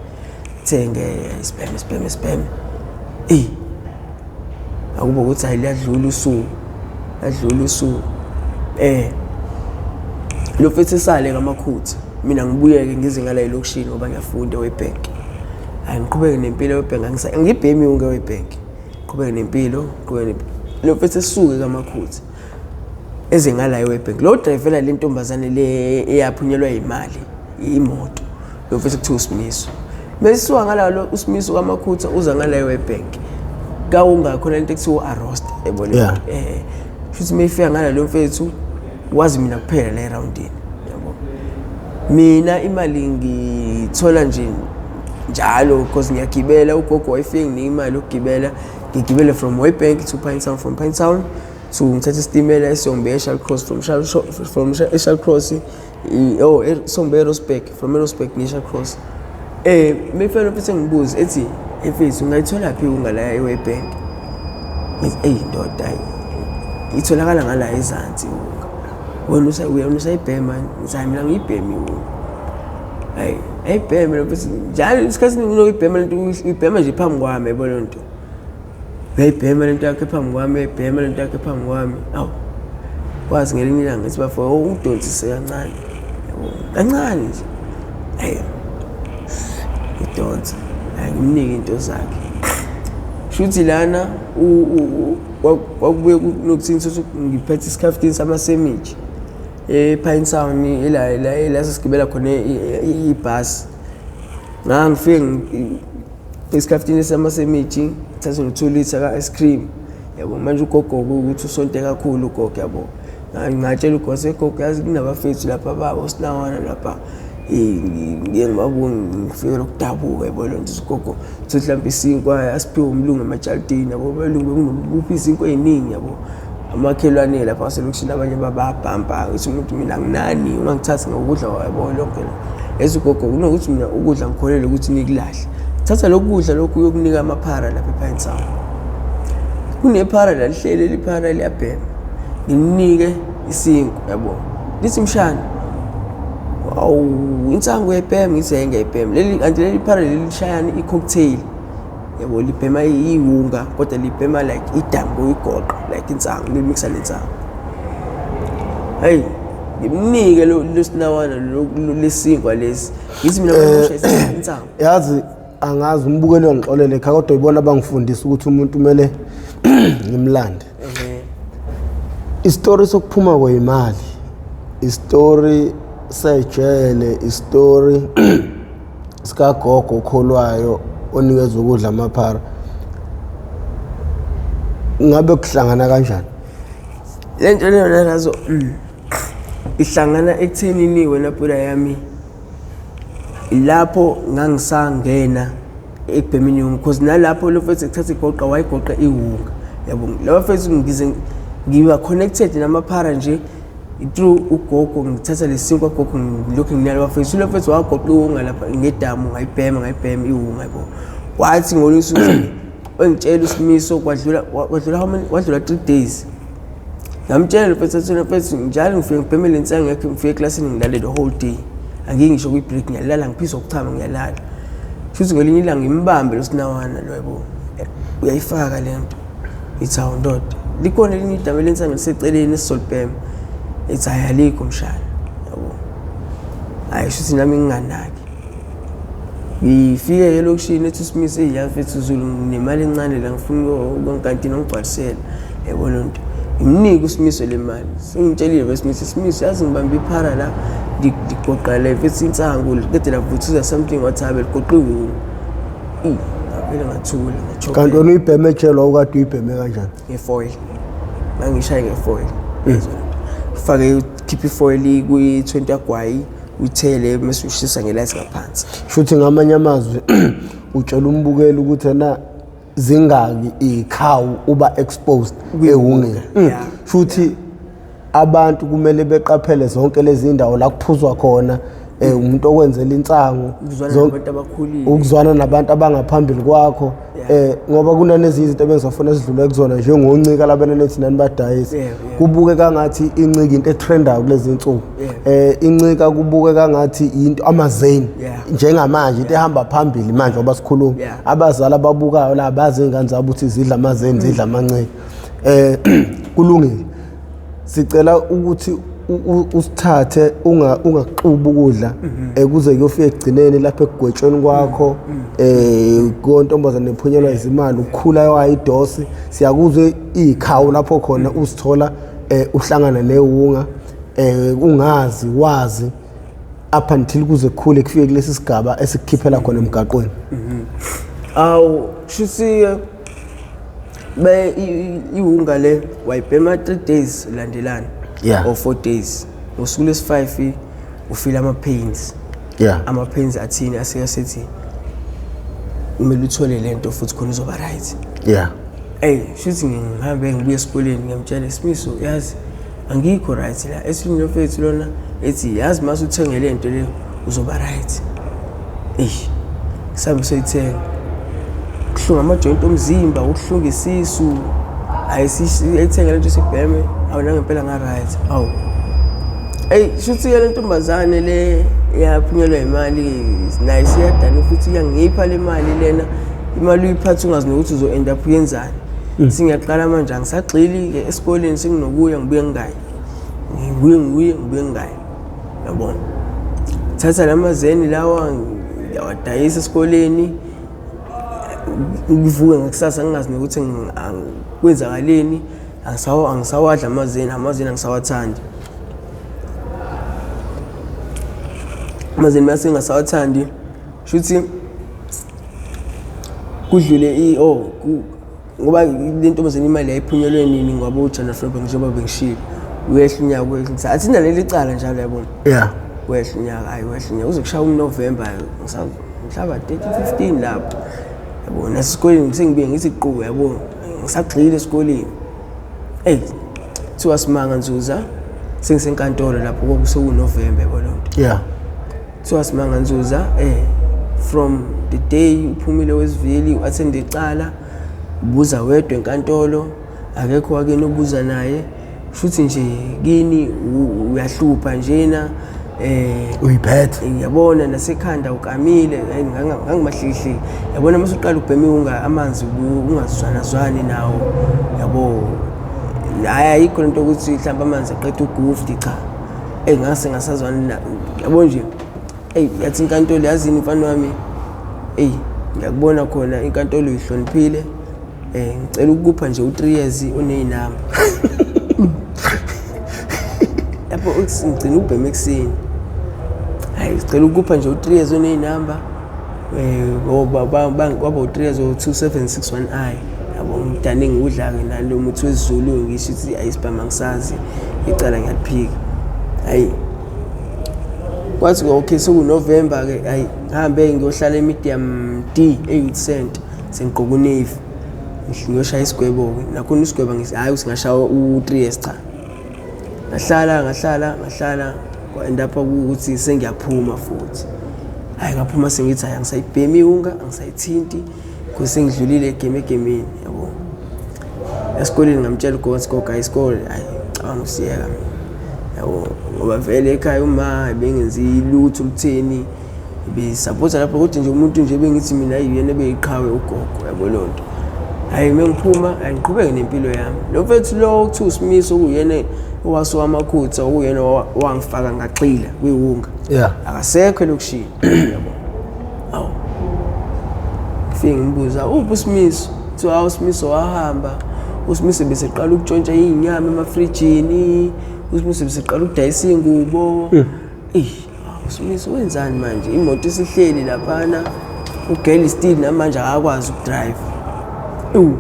Thenge isibheme isibheme isibheme. Akuba ukuthi hayi liyadlula usuku, yadlula usuku. Lo mfethu esale kaMakhutha, mina ngibuyeke ngize ngala elokishini ngoba ngiyafunda eWebank. Hayi ngiqhubeke nempilo eWebank, angibhemi yonke eWebank. Ngiqhubeke nempilo, ngiqhubeke nempilo. Lo mfethu esuke kaMakhutha eze ngala eWebank. Lo drivela le ntombazane le eyaphunyelwa imali, imoto. Lo mfethu kuthiwa uSimiso. Mesisuka ngala lo uSimiso kaMakhutha uza ngala eWebank. Kawunga khona into ekuthiwa arrest yabona. Futhi mayifika ngala lo mfethu wazi mina kuphela la eroundini yabo. Mina imali ngithola nje njalo because ngiyagibela, ugogo wayefike nginika imali yokugibela, ngigibele from Witbank to Pinetown, from Pinetown to ngithatha isitimela esiyongibeka eShallcross, from eShallcross songibeka eRosebank, from eRosebank ngiye eShallcross. Mefana mfethu ngibuze ethi mfethu ungayithola phi ungala eWitbank? Ngithi ey ndoda itholakala ngala ezansi iwunga. Wena wena usayibhema, ngithi hayi mina ngiyibhema iwunga. Hayi ayibheme lo mfethu njalo isikhathi nginoyibhema lento uyibhema nje phambi kwami yabo lento. Uyayibhema lento yakhe phambi kwami, uyayibhema lento yakhe phambi kwami. Awu kwazi ngelinye ilanga ngithi bafo ungidonsise kancane yabo, kancane nje. Hey ngidonsa, ngimnike into zakhe. Shuthi lana kwakubuye kunokuthi ngithathe ngiphethe isikhaftini samasemiji ePinetown ela la sasigibela khona ibhasi. Ngangifike isikhaftini samasemiji ngithathe no-2 litre ka-ice cream yabo. Manje ugogo ukuthi usonte kakhulu ugogo yabo. Ngatshela ugogo, gogo yazi kunabafethu lapha babo sinawana lapha. Ngiye ngibabone ngifike lokudabuka yabo lento ugogo uthi mhlawumbe isinkwa asiphiwe umlungu emajalidini yabo, abelungu bekunokupha izinkwa eziningi yabo. Amakhelwane lapha aselokishini abanye bababhampa ngithi umuntu mina anginani ungangithathi ngokudla yabo lonke. Yazi ugogo kunokuthi mina ukudla ngikholele ukuthi nikulahle, thatha lokhu kudla lokhu uyokunika amaphara lapha ePinetown. Kunephara la lihleli liphara liyabhema, nginike isinkwa yabo. Lithi mshana awu insangu uyayibhema, ngithi hayi ngiyayibhema. Leli kanti leli phara leli lishayana i-cocktail yabo, libhema iwunga kodwa libhema like idamu kuyigoqa like insangu, limixa lensangu. Hey ngimnike lo lesinawana lesinkwa lesi, ngithi mina ngishayisa insangu. Yazi angazi umbukeli ongixolele ekhaya kodwa ibona bangifundisa ukuthi umuntu kumele ngimlande. Isitori sokuphuma kweyimali, isitori sejele, isitori sikagogo okholwayo onikeza ukudla amaphara, ngabe kuhlangana kanjani? Le nto leyo lerazo ihlangana ekuthenini wena bhuda yami, lapho ngangisangena ekubhemeni iwunga, because nalapho lo mfethu ekuthatha igoqa wayigoqa iwunga, yabo. Laba mfethu ngize ngiba connected namaphara nje through ugogo, ngithatha lesinkwa gogo ngilokhu nginika laba mfethu. Lo mfethu wagoqa iwunga lapha ngedamu, ngayibhema iwunga, yabo. Wathi ngolunye usuku engitshela uSimiso, kwadlula how many, kwadlula 3 days. Ngamtshela mfethu, athi mfethu njalo ngifike ngibheme le nsangu yakhe, ngifike eklasini ngilale the whole day, angike ngisho kwi-break, ngiyalala, ngiphiswa ukuchama, ngiyalala. Futhi ngelinye ilanga ngimbambe lo sinawana lo, yabo, uyayifaka le nto. Ngithi hawu ndoda, likhona elinye idama lensangu liseceleni esizolibhema. Ethi hhayi alikho mshana, yabo. Hhayi shuthi nami nginganaki. Ngifike elokishini ethi uSimise, eyi yazi mfethu Zulu nginemali encane la, ngifuna ukonkantini ongigcwalisele, yabo loo nto. Ngimnike uSimiso le mali, sengimtshelile vele Simiso, Simiso yazi ngibambe iphara la, ndigoqa le mfethu insangu liqede lavuthuza something, wathi habe ligoqiwe. Ngavele ngathula, ngachophela. Kanti wena uyibheme ejele, wawukade uyibheme kanjani? Ngefoil, ngangishaye ngefoil. Fake khipha ifoil kwi-20 yagwayi, uthele mase ushisa ngelight ngaphansi. Shuthi ngamanye amazwi utshela umbukeli ukuthi na zingaki ikhawu uba exposed ewungeni. Shuthi abantu kumele beqaphele zonke lezi ndawo la kuphuzwa khona, umuntu okwenzela insangu, ukuzwana nabantu abakhulile, ukuzwana nabantu abangaphambili kwakho, ngoba kunanezinye izinto ebengizofuna sidlule kuzona njengoncika labana nethi nani badayisa. Kubuke kangathi incika into etrendayo kulezi insuku. Incika kubuke kangathi into amazeni njengamanje into ehamba phambili manje ngoba sikhuluma. Abazali ababukayo la bazi ingane zabo ukuthi zidla amazeni, zidla amancika. Kulungile. Sicela ukuthi usithathe ungaxubi ukudla, kuze kuyofika ekugcineni lapha ekugwetshweni kwakho, kontombazane ephunyelwa izimali, ukukhula kwayo idosi, siyakuzwe ikhawu lapho khona usithola uhlangana newunga, ungazi wazi up until kuze kukhule kufike kulesi sigaba esikukhiphela khona emgaqweni. Awu shuthi be iwunga le wayibhema 3 days landelana or 4 days. Ngosuku lesi-5 ufila ama pains. Ama pains athini asike sethi kumele uthole lento futhi khona uzoba right. Ey shuthi ngihambe ngibuye esikoleni ngiyamtshela Simiso, yazi angikho right la. Esinye mfethu lona ethi yazi mase uthenge lento le uzoba right. Eish sihambe soyithenga, kuhlunga ama-joint omzimba, kuhlunga isisu, ayithenge lento sibheme, awu nangempela nga-right. Awu eyi shuthi-ke le ntombazane le yaphunyelwa imali nayo siyadana futhi iyangipha le mali lena, imali uyiphatha ungazi nokuthi uzo-end up uyenzani. Singiyaqala manje angisagxili-ke esikoleni, senginokuya ngibuye ngingayi, ngibuye ngibuye ngibuye ngingayi, yabona. Thatha la mazeni lawa ngiyawadayisa esikoleni, ngivuke ngakusasa ngingazi nokuthi kwenzakaleni, angisawadla amazeni, amazeni angisawathandi. Amazeni mase ngingasawathandi, shuthi kudlule ngoba le ntombazane imali yayiphunyelwe nini ngoba uJana Froberg njengoba bengishilo uyehla unyaka, uyehla athi naleli cala njalo, yabona. Wehla unyaka, hayi wehla unyaka uze kushaya uNovember mhlaba 30 15 lapho, yabo. Nasesikoleni sengibuye ngithi qu, yabo, ngisagxile esikoleni. Ey kuthiwa simanga Nzuza sengisenkantolo lapho kwakusekuNovember, yabo lonto. Kuthiwa simanga Nzuza from the day uphumile wesivili u-attend icala, ubuza wedwa enkantolo, akekho wakini obuza naye, futhi nje kini uyahlupha njena, uyiphethe, ngiyabona nasekhanda ukamile, ngangimahlihlihli, yabona. Mase uqala ubhema iwunga amanzi ungazwanazwani nawo, yabo. Hayi ayikho lento ukuthi mhlawumbe amanzi aqeda ugufti, cha, ngase ngasazwani, yabo nje. Eyi yathi inkantolo, yazini mfana wami, eyi ngiyakubona khona inkantolo uyihloniphile, ngicela ukukupha nje u-3 years oney'namba. Lapho ngigcina ukubhema ekuseni. Hayi sicela ukupha nje u-3 years oney'namba um kwaba u-3 years o-2761 i yabo ngidane ngiwudla-ke nalo muthi wesiZulu ngisho ukuthi ayi isibhamu angisazi icala ngiyaliphika. Hayi kwathi okay sekuNovember-ke hayi ngihambe ngiyohlala e-medium D e-youth center sengigqoka unavy ngiyoshaya isigwebo-ke nakhona isigwebo hhayi ukuthi ngashaya u-3 years cha. Ngahlala ngahlala ngahlala kwa-end up ukuthi sengiyaphuma futhi. Hhayi ngaphuma sengithi hhayi angisayibhemi iwunga angisayithinti because sengidlulile egame egemini yabo. Esikoleni ngamtshela ugogo ngathi gogo hhayi isikole hhayi ngicabanga ukusiyeka mina yabo ngoba vele ekhaya uma bengenzi lutho olutheni besapotha lapho kodwa nje umuntu nje bengithi mina yiyena ebeyiqhawe ugogo yabo leyo nto. Hhayi uma ngiphuma hhayi ngiqhubeke nempilo yami. Lo mfethu lo okuthiwa uSimiso okuyena owasuka amakhutha okuyena owangifaka ngagxila kwiwunga. Yeah. Akasekho elokishini yabo. Awu. Ngifike ngimbuza uphi uSimiso? Kuthiwa hawu uSimiso wahamba. USimiso beseqala ukutshontsha iy'nyama emafrijini. USimiso beseqala ukudayisa iy'ngubo. Eyi, uSimiso wenzani manje? Imoto isihleli laphana. Ugirl still namanje akakwazi ukudrive. Ewu.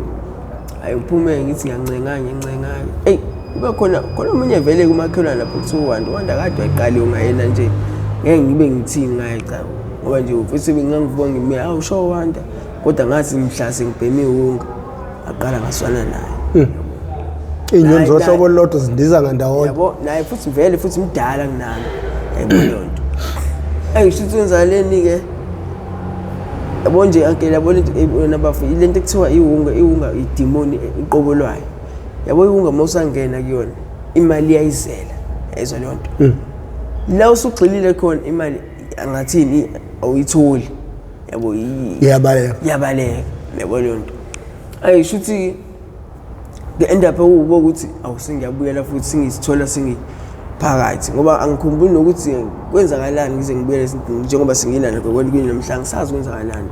Hayi ngiphume ngithi ngiyancenga ngiyancenga. Eyi, kube khona khona omunye vele kumakhelwane lapho kuthiwa uWanda. UWanda kade wayiqala ungayena nje. Ngeke ngibe ngithini ngaye cha. Ngoba nje futhi bengangivuka ngime awu sho Wanda. Kodwa ngathi mhla sengibheme iwunga aqala ngaswana naye. Iy'nyoni zohlobo olulodwa zindiza ngandawonye. Yabo naye futhi vele futhi mdala kunami. Yabo leyo nto. Eyi shuthi wenzaleni ke? Yabo nje uncle yabo lento wena bafo lento ekuthiwa iwunga iwunga idimoni uqobo lwayo. Yabo iwunga uma usangena kuyona imali iyayizela. Yayizwa leyo nto. La usugxilile khona imali angathini awuyitholi. Yabo Iyabaleka. Iyabaleka. Yabo leyo nto. Ayi shuthi nge-end up kuba ukuthi awu sengiyabuyela futhi sengizithola sengiphakathi ngoba angikhumbuli nokuthi kwenzakalani ngize ngibuyele njengoba sengilana kwelwini namhla angisazi kwenzakalani.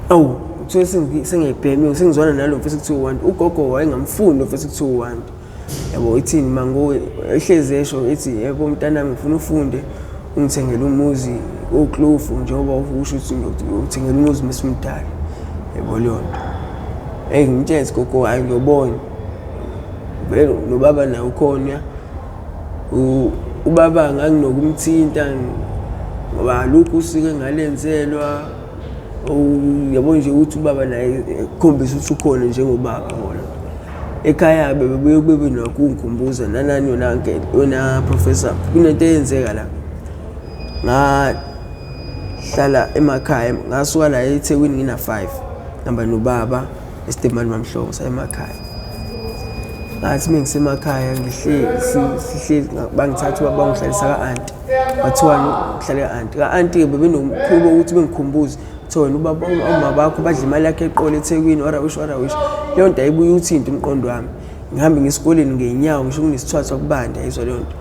Awu kuthiwe sengiyibheme sengizwana nalo mfethu kuthiwa uWanda ugogo wayengamfuni lo mfethu kuthiwa uWanda. Yabo ithini mango ehlezi esho ithi yebo mntanami ngifuna ufunde ungithengele umuzi oklofu njengoba usho ukuthi ngiyuthengela umuzi mesumdala. Yebo leyo nto. Eyi ngimtshele ukuthi gogo hhayi ngiyobona. Vele nobaba naye ukhona. Ubaba nganginokumthinta ngoba alukho usiko engalenzelwa. Yabo nje ukuthi ubaba naye ekhombisa ukuthi ukhona njengobaba bona. Ekhaya bebebuye bebe nakho ukungikhumbuza nanani wena uncle wena professor kunento eyenzeka la. Ngahlala emakhaya ngasuka la eThekwini ngina-5 ngihamba nobaba eStemani Mamhlongo saya emakhaya. Ngathi uma ngisemakhaya ngihleli sihleli bangithatha ubaba bangihlalisa ka-anti. Kwathiwa ngihlale ka-anti. Ka-anti-ke bebenomkhuba wokuthi bengikhumbuze kuthiwa wena ubaba omama bakho badla imali yakho eqolo eThekwini warawish warawish. Leyo nto ayibuye uthinte umqondo wami. Ngihambe ngesikoleni ngey'nyawo ngisho kunesithwathwa kubanda yayizwa leyo nto.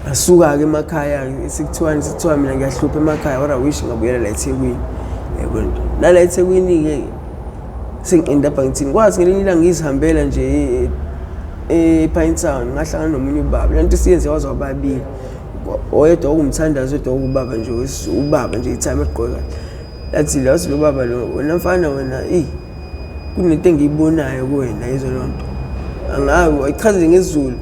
Ngasuka-ke emakhaya sekuthiwani sekuthiwa mina ngiyahlupha emakhaya warawish ngabuyela la eThekwini. Yabo nto. Nala eThekwini-ke sengi-end up ngithini kwathi ngelinye ilanga ngizihambela nje e-Pine Town ngahlangana nomunye ubaba. Le nto isiyenze waze wababili. Oyedwa owumthandazo oyedwa owubaba nje ubaba nje ithayima egqoke kahle. Lathi lathi lo baba lo wena mfana wena eyi kunento engiyibonayo kuwena yizwa leyo nto. Angazi wayichaza nje ngesiZulu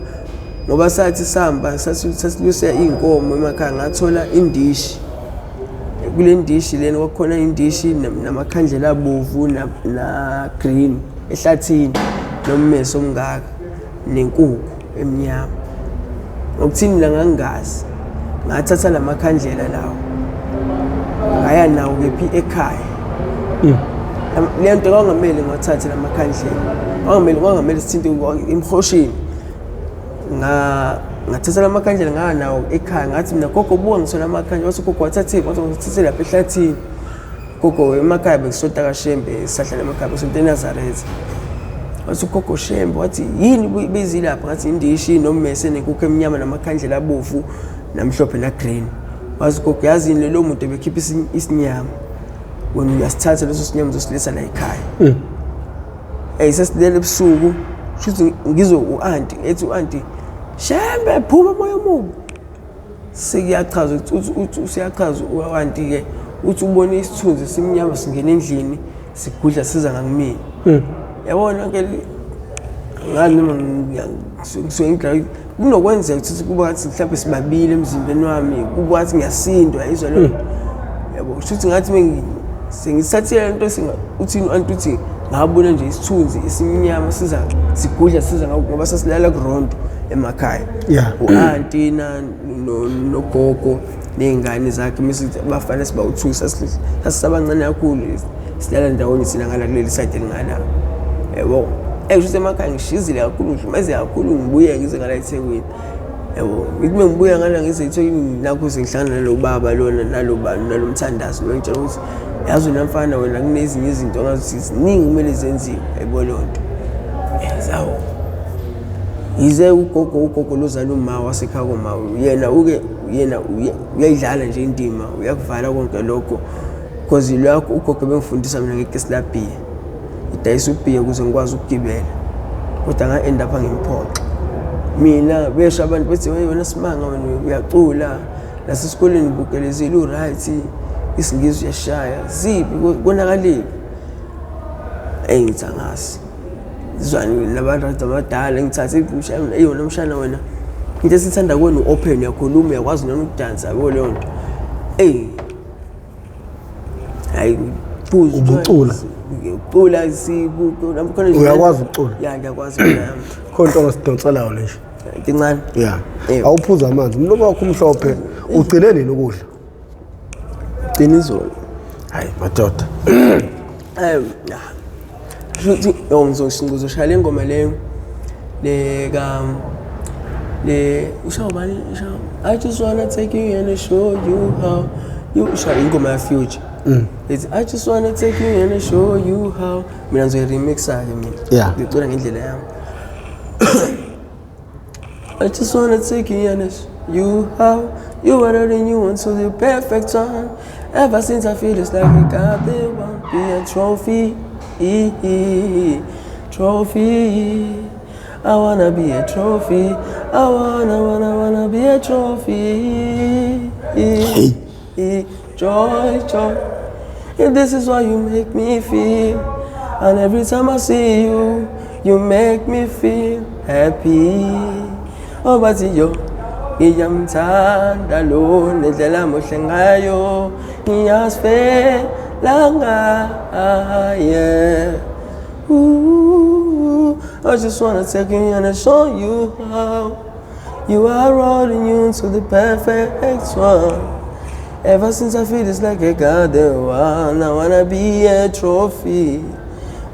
ngoba sathi sihamba sasilusa iy'nkomo emakhaya ngathola indishi. Kule ndishi lena kwakukhona indishi namakhandlela abovu na-green ehlathini nommese omngaka nenkukhu emnyama. Ngokuthini mina ngangingazi ngathatha la makhandlela lawo ngaya nawo kephi ekhaya. Le nto kwakungamele ngiwathathe la makhandlela kwakungamele kwakungamele sithinte emhosheni. Ngathatha la makhandlela ngaya nawo ekhaya ngathi mina gogo buka ngithola amakhandlela wathi gogo wathathephi wathi ngithathe lapha ehlathini. Gogo emakhaya bekusonta kaShembe sahlala emakhaya besonta eNazaretha. Wathi ugogo Shembe wathi yini bezilapha ngathi indishi nommese nenkukhu emnyama namakhandlela abovu namhlophe na-green. Wathi gogo yazini lelo muntu ebekhipha isinyama wena uyasithatha leso sinyama uzosiletha la ekhaya. Eyi sesilele ebusuku Shuthi ngizwe u-anti ethi u-anti shembe phuma moya omubi. Sekuyachaza ukuthi uthi usiyachaza u-anti-ke uthi ubone isithunzi simnyama singena endlini sigudla siza ngakumina. Yabona ke ngazi noma ngisuke ngidla kunokwenzeka ukuthi kuba ngathi mhlawumbe sibabili emzimbeni wami kuba ngathi ngiyasindwa izwa leyo nto. Yabo kusho ukuthi ngathi sengisithathile lento uthi u-anti uthi ngabona nje isithunzi esimnyama siza sigudla siza ngoba sasilala kurondo emakhaya. U-anti nogogo ney'ngane zakhe mese bafana sibawu-two sasisabancane kakhulu silala ndawonye thina ngala kuleli side elingala. Yabo kusho ukuthi emakhaya ngishizile kakhulu ngihlukumeze kakhulu ngibuye ngize ngala eThekwini. Yabo ngithi uma ngibuya ngala ngize eThekwini nakho sengihlangana nalo baba lona nalo bani nalo mthandazo lo ngitshela ukuthi yazi wena mfana wena kunezinye izinto ongazuthi ziningi kumele zenziwe yayibona leyo nto. Zawo yize ugogo lozala uma wasekhaya koma yena uke yena uyayidlala nje indima uyakuvala konke lokho because lokho ugogo bengifundisa mina ngekesi labhiya idayisa ubhiya ukuze ngikwazi ukugibela kodwa nga-end up ngimphoxa mina besho abantu bethi wena simanga wena uyacula nasesikoleni ubukelezile u-right isingisi uyashaya ziphi konakaliphi eyi ngithi angazi zwane nabantu abadala ngithathe umshana eyi wena mshana wena into esithanda kuwena u-open uyakhuluma uyakwazi noma ukudansa yabo leyo nto eyi hayi phuza Ubucula? ucula khona Uyakwazi ukucula? Ya ngiyakwazi mina Khona into ongasidonsela yona nje. Incane. Ya. Awuphuza amanzi. Umlomo wakho umhlophe ugcine nini ukudla? Gcina izolo. Hayi madoda. Futhi oh ngizoshaya le ngoma leyo le ka le ushawa bani ushawa I just wanna take you and show you how you ushaya ingoma ya Future. It's I just wanna take you and show you how mina ngizoyi-remixa ke mina. Ngicula ngendlela yami. I just wanna take you and show you how you are the new one to the perfect one. Ever since I feel it's like we got the one, be a trophy, trophy. I wanna be a trophy. I wanna, wanna, wanna be a trophy. Joy, joy. If this is why you make me feel, and every time I see you, you make me feel happy. Oh, but yo, ngiyamthanda lo nendlela muhle ngayo, ngiyasifela ngaye. Ooh, I just wanna take you and show you how you are rolling you into the perfect one. Ever since I feel it's like a garden one, I wanna be a trophy.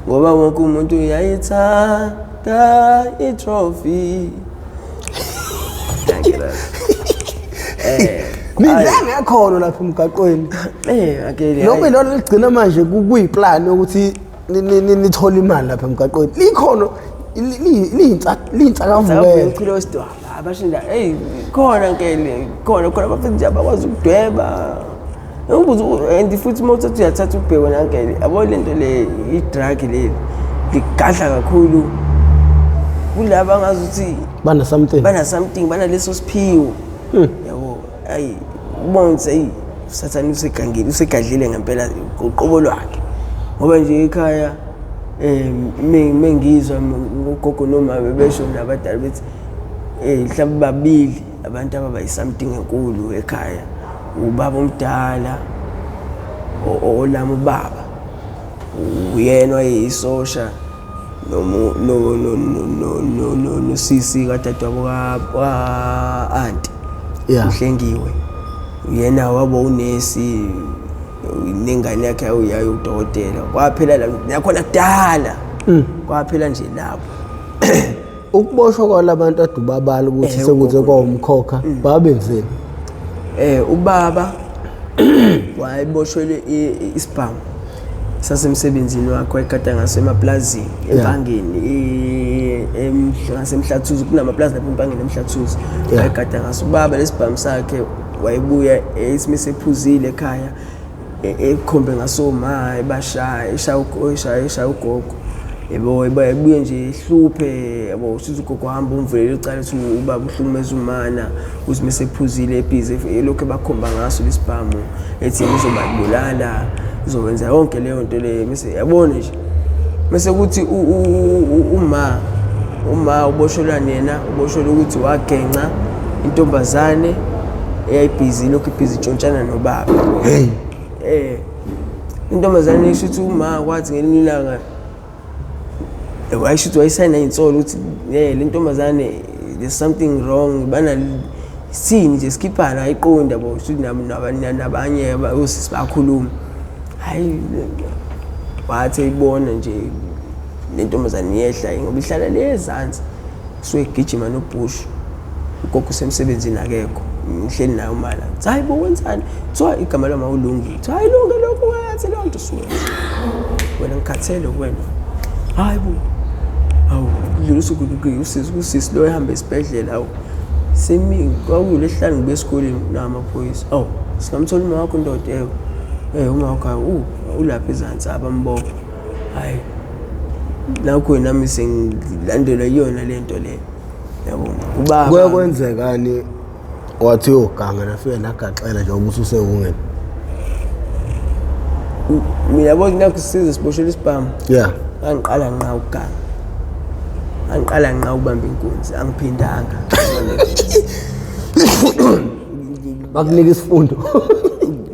Ngoba wonke umuntu uyayithanda i-trophy. Thank you. Nidla ngekhono lapha emgaqweni. Akele. Noma ilona ligcina manje kuyiplani ukuthi nithole imali lapha emgaqweni. Likhono liyinsakavukela. Umculo wesidwaba abashinda hey khona nkele khona khona abafethu nje abakwazi ukudweba. Ngibuza and futhi uma uthatha uyathatha ubheke nankele yabo lento le i-drug leli ligadla kakhulu kulaba ngazi ukuthi bana something bana something banaleso siphiwo yabo ayi ubona ukuthi ayi usathane usegangile usegadlile ngempela uqobo lwakhe ngoba nje ekhaya mengizwa ugogo noma bebesho nabadala bethi mhlawumbe babili abantu ababayi-something enkulu ekhaya ubaba omdala olama ubaba uyena wayeyisosha nosisi kadadewabo ka-anti uhlengiwe uyena waba unesi nengane yakhe yayo udokotela kwaphela la nakhona kudala kwaphela nje lapho. Ukuboshwa kwalabantu adubabala ukuthi sekuze kwawumkhokha babenzeni? Ubaba wayeboshwele isibhamu sasemsebenzini wakhe wayegada ngaso emaplazini eMpangeni ngasemhlathuzi kunamaplazi lapha eMpangeni emhlathuzi wayegada ngaso ubaba lesibhamu sakhe wayebuya esimise ephuzile ekhaya ekhombe ngaso ma ebashaya eshaya ugogo Yebo, ebuye nje ehluphe yabo, usithi ugogo hamba umvulela icala uthi ubaba uhlukumeza umana, uthi mese ephuzile ebhizi elokhu ebakhomba ngaso lesibhamu ethi yena uzobabulala, uzokwenza yonke leyo nto leyo, mese yabona nje. Mese kuthi uma uboshelwani yena, uboshelwe ukuthi wagenca intombazane eyayibhizi ilokhu ibhizi itshontshana nobaba. Hey. Intombazane isho ukuthi uma kwathi ngelinye ilanga wayesho ukuthi wayesayina iy'nsolo ukuthi le ntombazane there's something wrong, bana sini nje sikhiphana ayiqondi yabo, shuthi nabanye osisi bayakhuluma. Hhayi, wathi eyibona nje le ntombazane iyehla ngoba ihlala le ezansi, suke igijima nobhushu, ugogo usemsebenzini akekho, ngihleli naye umala. Kuthi hayi bo wenzani? Kuthiwa igama lami awulungile. Kuthiwa hayi lunge lokhu wenze leyo nto suke. Wena ngikhathele wena. Hayi bo. Hawu, kudlula usuku usisi usisi lo ehamba esibhedlela hawu. Semi kwakulesihlanu ngibuya esikoleni namaphoyisa. Awu, singamthola uma wakho ndoda yebo. Uma wakho hawu ulapha ezansi abambopha. Hayi. Nakho nami sengilandelwa iyona lento le. Yabo. Ubaba. Kuye kwenzekani wathi uyoganga nafike nagaxela nje ngoba ususewungeni? Mina yabo nakho size siboshelwe isibhamu. Yeah. Angiqala nqa ukuganga. Angiqala nqa ukubamba inkunzi, angiphindanga. Bakunika isifundo.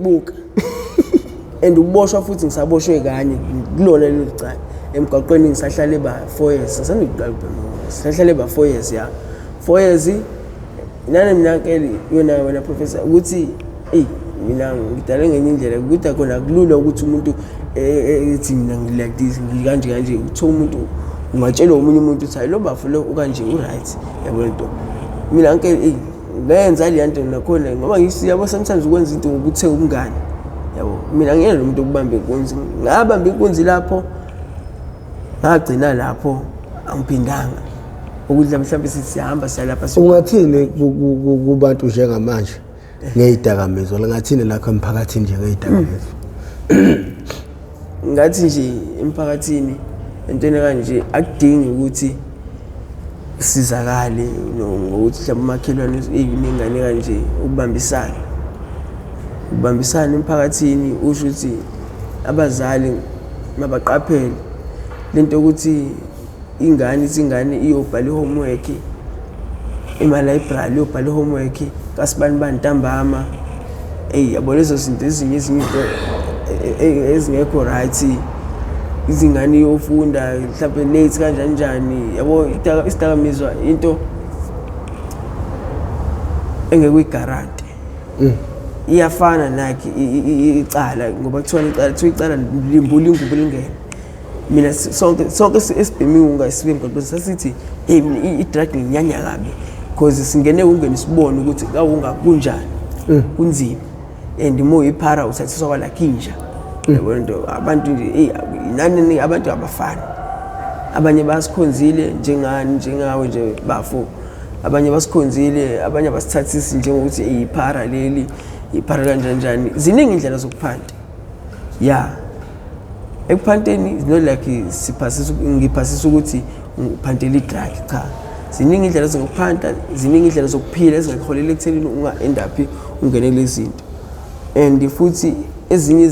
Buka. And ukuboshwa futhi ngisaboshwe kanye kulona leli cala. Emgwaqweni ngisahlale ba 4 years. Ngisanda ukuqala ukubhema. Ngisahlale ba 4 years ya. 4 years nani mina ke wena professor ukuthi ey mina ngidale ngenye indlela ukuthi khona kulula ukuthi umuntu ethi mina ngilike this ngikanje kanje, uthola umuntu ungatshela omunye umuntu uthi hayi lo bafo lo ukanje u-right yabo lento. Mina ke ey ngenza le nto nakhona ngoba ngisiyabo sometimes ukwenza into ngokuthenga umngane yabo. Mina ngiyena lo muntu okubamba inkunzi, ngabamba inkunzi lapho ngagcina lapho angiphindanga ukudla mhlawumbe sihamba siyalapha. Ungathini kubantu njengamanje ngeyidakamizwa, lingathini lakho emphakathini nje ngeyidakamizwa? Ngathi nje emphakathini entweni kanje akudingi ukuthi usizakale ngokuthi mhlawumbe umakhelwane inengane kanje, ukubambisana. Ukubambisana emphakathini usho ukuthi abazali mabaqaphele lento ukuthi ingane ithi ingane iyobhala i-homework ema-library, iyobhala i-homework kasibani bani ntambama. Eyi yabo lezo zinto ezinye ezinye into ezingekho right, izingane iyofunda mhlawumbe late kanjani njani yabo. Isidakamizwa into engeke uyigarante, iyafana nakhe icala ngoba kuthiwa icala kuthiwa icala limbula ingubo lingene. Mina sonke esibhemiwe ungasibe emgwaqweni sasithi hey i-drug nginyanya kabi because singene ungene sibone ukuthi kawungakunjani kunzima and uma uyiphara uthathiswa kwalakho inja yabo nto. Abantu nje hey nani abantu abafani, abanye basikhonzile njengani njengawe nje bafo, abanye basikhonzile, abanye abasithathisi njengokuthi iphara leli iphara kanjani njani. Ziningi indlela zokuphanta ya ekuphanteni, it's not like siphasisa ngiphasisa ukuthi ngiphantela i-drug, cha. Ziningi indlela zokuphanta, ziningi indlela zokuphila ezingakuholela ekuthenini unga-end up ungene kulezi zinto. And futhi ezinye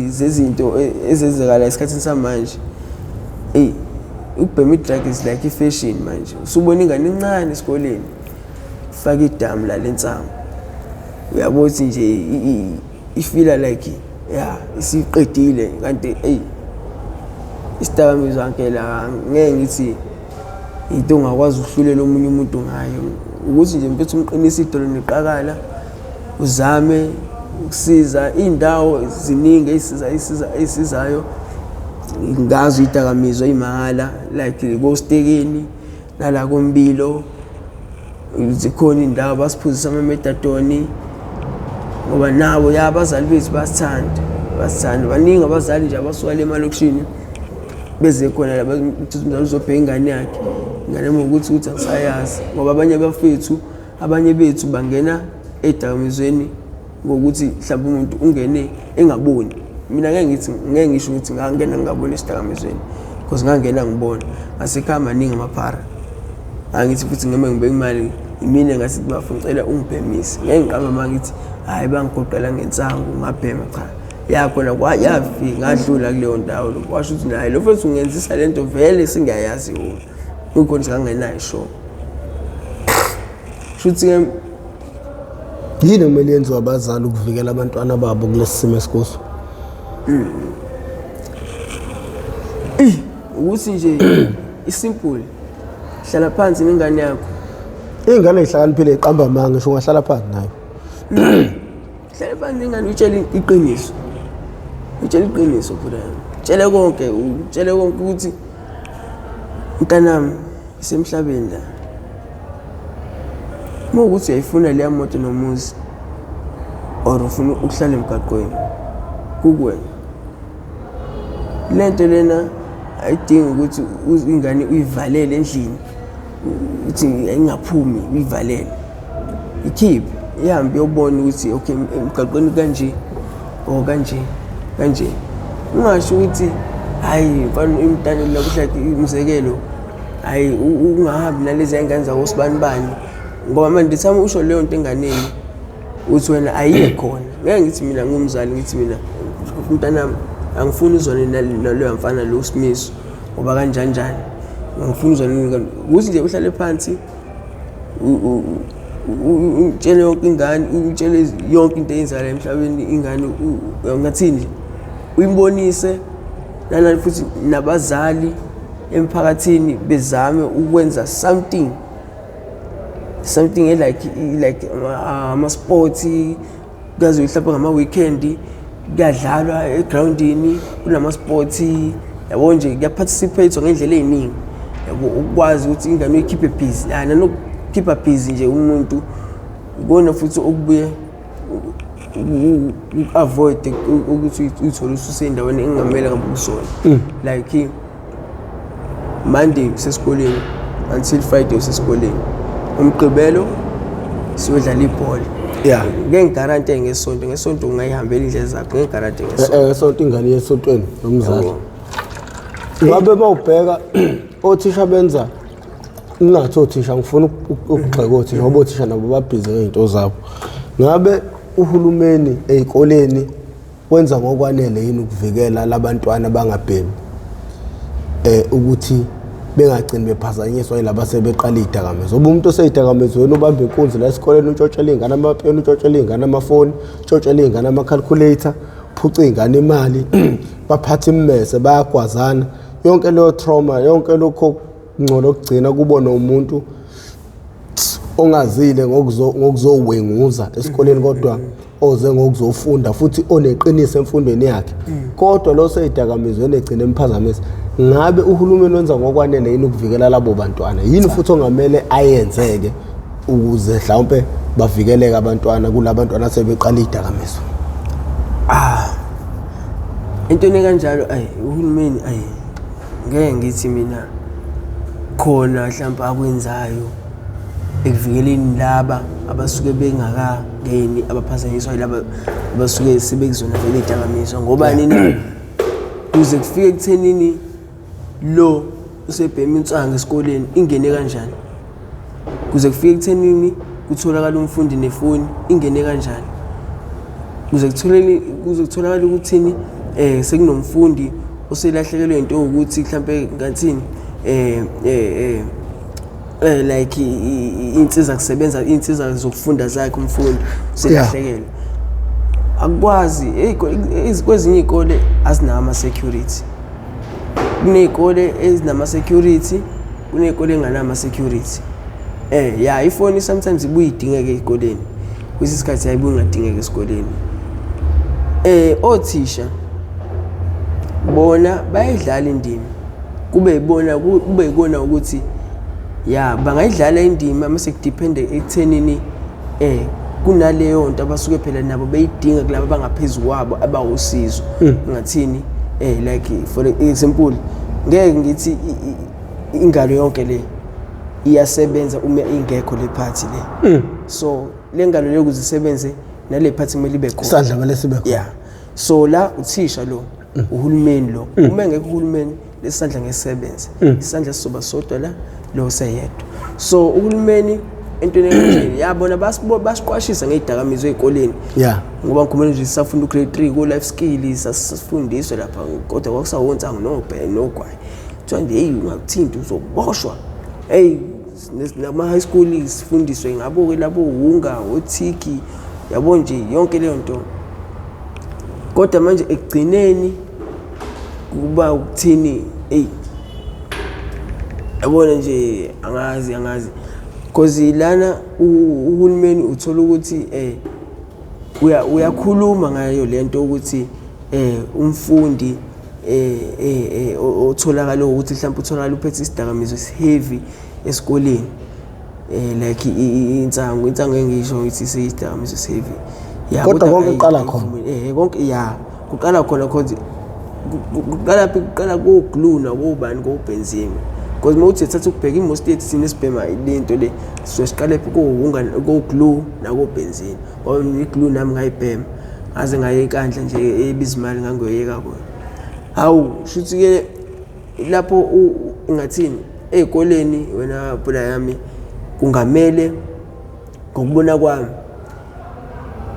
zezinto ezenzekala esikhathini samanje, eyi ukubhema i-drug is like i-fashion manje. Usubona ingane encane esikoleni faka idamu la lensangu, uyabona ukuthi nje ifila like ya isiqedile, kanti eyi isidakamizwa ngeke ngeke ngithi into ongakwazi ukuhlulela omunye umuntu ngayo, ukuthi nje mfethu umqinise idolo neqakala uzame ukusiza. Iy'ndawo ziningi ey'sizayo ngazo iy'dakamizwa ey'mahhala like kostekeni nala kombilo zikhona iy'ndawo basiphuzisa ama-methadone ngoba nabo ya abazali bethu basithanda basithanda. Baningi abazali nje abasuka le emalokishini beze khona la ukuthi umzali uzobheka ingane yakhe, ingane ukuthi ukuthi angisayazi ngoba abanye bafethu abanye bethu bangena ey'dakamizweni ngokuthi mhlawumbe umuntu ungene engaboni. Mina ngeke ngithi ngeke ngisho ukuthi ngangena ngingaboni esidakamizweni, Because ngangena ngibona ngasekhaya maningi amaphara. Angithi futhi ngime ngibeka imali imina ngathi bafo ngicela ungibhemise. Ngeke ngiqamba uma ngithi hhayi bangigoqela ngensangu ngabhema cha. Yakhona yafika ngadlula kuleyo ndawo lokho washo ukuthi naye lo mfethu ungenzisa le nto vele singayazi wona. Kukhona ukuthi ngangenayo sure. Shuthi-ke yini okumele yenziwe abazali ukuvikela abantwana babo kulesi simo esikuso? Ukuthi nje isimple hlala phansi nengane yakho. Iy'ngane ey'hlakaniphile y'qamba amanga ngisho ungahlala phansi nayo. Hlala phansi nengane utshele iqiniso. Utshele iqiniso phela. Tshele konke, utshele konke ukuthi mntanami isemhlabeni la. Uma ukuthi uyayifuna leya moto nomuzi or ufuna ukuhlala emgaqweni kukuwena. Le nto lena ayidingi ukuthi ingane uyivalele endlini uthi ingaphumi uyivalele. Ikhiphe ihambe iyobona ukuthi okay emgaqweni kanje or kanje kanje. Ungasho ukuthi hhayi mfana umntana like umzekelo hhayi ungahambi nalezi ngane zakosibanibani ngoba manje the time usho leyo nto enganeni uthi wena ayiye khona. Ngeke ngithi mina ngumzali ngithi mina mntanami angifuni uzwane naloya mfana lo uSimiso ngoba kanjani njani. Angifuni uzwane ukuthi nje uhlale phansi utshele yonke ingane utshele yonke into eyenzakala emhlabeni ingane ungathini nje uyibonise nalana futhi nabazali emphakathini bezame ukwenza something something like ama-sports kuyaze mhlawumbe ngama-weekend kuyadlalwa egrawundini kunama-sports yabo nje kuyaparticipate ngendlela ey'ningi yabo ukwazi ukuthi ingane uyikhiphe busy nanokukhipha busy nje umuntu ikona futhi okubuye u-avoid ukuthi uyithole ususendaweni engamele ngabe kusona like Monday usesikoleni until Friday usesikoleni umgqibelo siyodlala ibhola. Yeah. Ngeke ngigarante ngesonto, ngesonto ungayihambela indlela zakho, ngeke ngigarante ngesonto. Ngesonto ingane yesontweni nomzali. Ngabe mawubheka othisha benza ngingathi othisha ngifuna ukugxeka othisha ngoba othisha nabo babhizi ngey'nto zabo. Ngabe uhulumeni ey'koleni wenza ngokwanele yini ukuvikela labantwana bangabhemi ukuthi bengagcini bephazanyiswa yilaba sebeqala iy'dakamizwa? Ngoba umuntu osey'dakamizweni ubamba inkunzi la esikoleni, untshotshela iy'ngane amapeni, untshotshela iy'ngane amafoni, untshotshela iy'ngane ama-calculator, phuca iy'ngane imali, baphatha imimese, bayagwazana. Yonke leyo trauma, yonke lokho kungcono okugcina kubona umuntu ongazile ngokuzowenguza esikoleni kodwa oze ngokuzofunda futhi oneqiniso emfundweni yakhe kodwa lo seyidakamizweni egcina emphazamisa. Ngabe uhulumeni wenza ngokwanele yini ukuvikela labo bantwana? Yini futhi ongamele ayenzeke ukuze mhlawumpe bavikeleke abantwana kulabantwana asebeqala idakamizwa? Entweni kanjalo ayi uhulumeni ayi ngeke ngithi mina khona mhlawumbe akwenzayo ekuvikeleni laba abasuke bengakangeni abaphazanyiswa yilaba abasuke sebekuzona vele iy'dakamizwa ngoba nina kuze kufike ekuthenini lo usebhema insangu esikoleni ingene kanjani, kuze kufike ekuthenini kutholakala umfundi nefoni ingene kanjani, kuze kutholakala ukuthini sekunomfundi oselahlekelwe into ukuthi mhlampe ngathini like insiza kusebenza insiza zokufunda zakhe umfundi uselahlekelwe. Akukwazi kwezinye iy'kole azinawo ama-security, kuney'kole ezinama-security, kuney'kole ey'ngenawo ama-security. Ya ifoni sometimes ibuye idingeke ey'koleni, kwesinye isikhathi ayibuye ingadingeki esikoleni. Othisha bona bayayidlala indima kube yibona kube yikona ukuthi ya bangayidlala indima mase kudiphende ekuthenini kunaleyo nto abasuke phela nabo beyidinga kulabo abangaphezu kwabo abawusizo. Ngathini like for example ngeke ngithi ingalo yonke le iyasebenza uma ingekho le party le. So le ngalo le ukuze isebenze nale party kumele ibe khona. Isandla kumele sibe khona. Yeah. So la uthisha lo, uhulumeni lo. Uma engekho uhulumeni Lesandla ngesebenze. Isandla sizoba sodwa la, lo seyedwa. So uhulumeni entweni enjeni yabona basiqwashisa ngezidakamizwa ezikoleni. Ngoba ngikhumbula nje sisafunda ugrade 3 ko life skills sasifundiswe lapha kodwa kwakusawonsangu nobhe nogwayi. Kuthiwa nje hey ungakuthinta uzoboshwa. Hey nama high school sifundiswe ngabo ke labo wunga othiki yabo nje yonke leyo nto. Kodwa manje ekugcineni kuba ukuthini eyi yabona nje angazi because lana uhulumeni uthola ukuthi uyakhuluma ngayo lento ukuthi umfundi otholakala ukuthi mhlawumbe utholakala uphethe isidakamizwa esiheavy esikoleni like insangu engisho ukuthi isidakamizwa esiheavy. Yeah, kodwa konke kuqala khona. Konke ya kuqala khona cause kuqala phi? Kuqala ko glue nakobani kobenzima. Because uma uthi thatha ukubheka imost yethu thina esibhema lento le sisuke siqale phi? Ko glue nakobenzima. Ngoba i-glue nami ngayibhema ngaze ngaye enkandla nje ebiza imali ngangoyeka kona. Hawu shuthi ke lapho ungathini ey'koleni wena bhula yami kungamele ngokubona kwami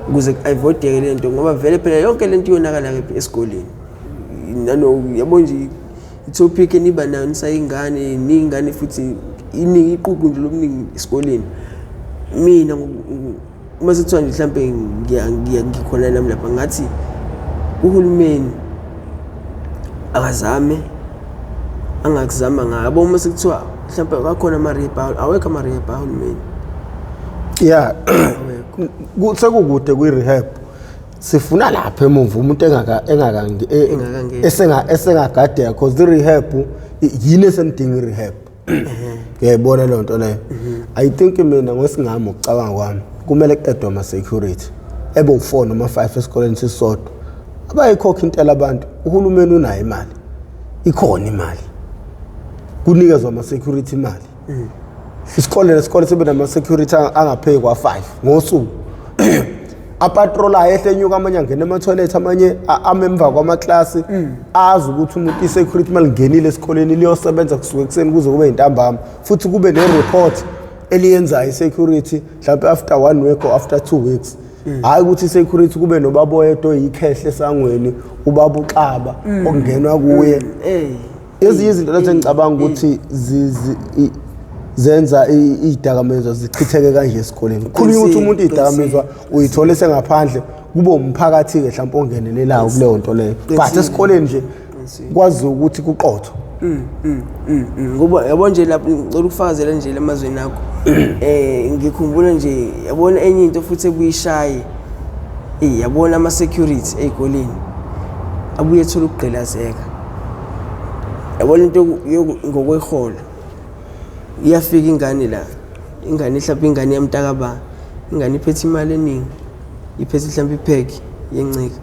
ukuze ku-avoideke le nto ngoba vele phela yonke le nto iyonakala kephi esikoleni. Nano yabo nje i-topic eniba nayo nisayingane niyingane futhi iningi iququ nje lobuningi esikoleni. Mina uma sekuthiwa nje mhlampe ngikhona nami lapha ngathi uhulumeni akazame angakuzama ngayo. Yabo uma sekuthiwa mhlampe akakhona ama-rehab, awekho ama-rehab ahulumeni. Yeah, sekukude kwi-rehab. Sifuna lapha emuva umuntu esengagadeka cause i-rehab yini esenidinga i-rehab. Ngiyayibona leyo nto leyo. I think mina ngosingami ukucabanga kwami kumele ku-addwe ama-security ebe u-4 noma 5 esikoleni sisodwa. Abayikhokha intela abantu, uhulumeni unayo imali. Ikhona imali. Kunikezwa ama-security imali. Isikole nesikole sibe nama-security angaphezu kwa-5 ngosuku. Apatrolayo ehle enyuka amanye angena emathoyilethi amanye ame emva kwamaklasi azi ukuthi umuntu i-security malingenile esikoleni liyosebenza kusuka ekuseni kuze kube yintambama futhi kube ne-report eliyenzayo i-security mhlawumbe after 1 week or after 2 weeks. Hhayi ukuthi i-security kube nobaba oyedwa oyikhehle esangweni ubaba uxaba okungenwa kuye. Ezinye izinto lezo engicabanga ukuthi zenza iy'dakamizwa zichitheke kanje esikoleni. Kukhulunywa ukuthi umuntu iy'dakamizwa uyithola esengaphandle kube umphakathi-ke mhlawumpe ongenelelayo kuleyo nto leyo. But esikoleni nje kwaziwa ukuthi kuqotho. Ngoba yabo nje lapho ngicela ukufakazela nje lamazweni akho. Ngikhumbula nje yabona enye into futhi ebuyishaye. Yabona ama security ezikoleni abuye ethola ukugqilazeka. Yabona into ngokweholo. Iyafika ingane la. Ingane mhlawumbe ingane yamntakaba. Ingane iphethe imali eningi. Iphethe mhlawumbe ipack yencika.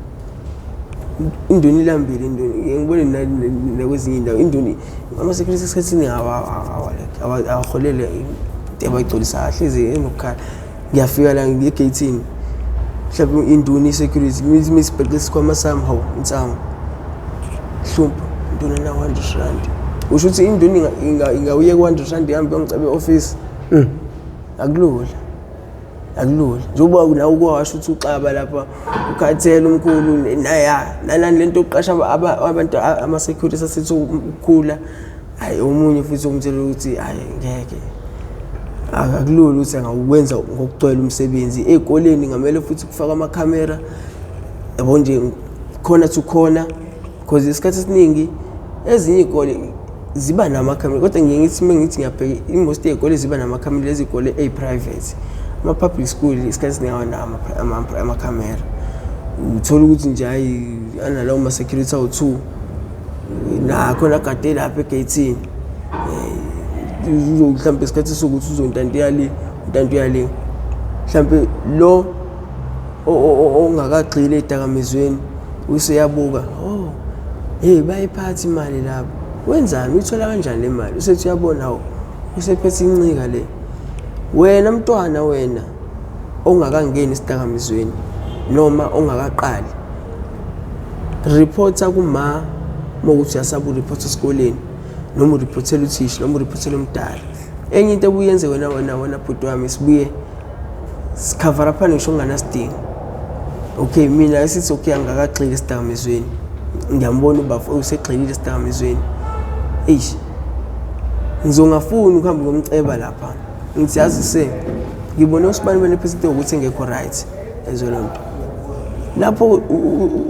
Indoni ilambile indoni. Ngibone nakwezinye indawo indoni ama security esikhathini awaholele into abayigcolisa kahle enokukhala. Ngiyafika la ngiye-gate-ini. Mhlawumbe indoni i-security mithi misibheqe isikhwama sami hawu insangu. Hlupha indoni na 100 rand. Usho ukuthi indoni ingawuye ku 100 rand ihambe yongiceba e-office. Akulula. Akulula. Njengoba nawe ukwasho ukuthi uxaba lapha ukhathele umkhulu naya nalani lento yokuqasha abantu ama security asethi ukukhula. Hayi omunye futhi umtshela ukuthi hayi ngeke. Akulula ukuthi angakwenza ngokugcwele umsebenzi. Ey'koleni ngamele futhi kufakwe amakhamera. Yabo nje khona to khona because isikhathi esiningi ezinye iy'kole ziba namakhamera kodwa ngiye ngithi uma ngithi ngiyabheka i-most yey'kole ziba namakhamera lezi y'kole eyi-private. Ama-public school isikhathi esiningi awanawo amakhamera. Uthola ukuthi nje hhayi analawo ma-security awu-2 nakho nagade lapha egeyithini. Mhlawumbe isikhathi sokuthi uzontantiya le, untantiya le. Mhlawumbe lo ongakagxili ey'dakamizweni useyabuka, oh hey bayiphatha imali lapho. Wenzani? Uyithola kanjani le mali? Usethi uyabona hawu usephethe incika le. Wena mntwana wena ongakangeni esidakamizweni noma ongakaqali, reporta kuma Uma ukuthi uyasaba ureporta esikoleni noma ureportela uthisha noma ureportela umdala. Enye into ebuye yenze wena wena wena bhuti wami sibuye sikhavara phana ngisho kunganasidingo. Okay mina esithi okay angikakagxili esidakamizweni. Ngiyambona ubafo usegxilile esidakamizweni. Eish. Ngizongafuni ukuhamba ngomceba lapha. Ngithi yazi se ngibone usibani bene phezulu ukuthi engekho right. Ezwe lonto. Lapho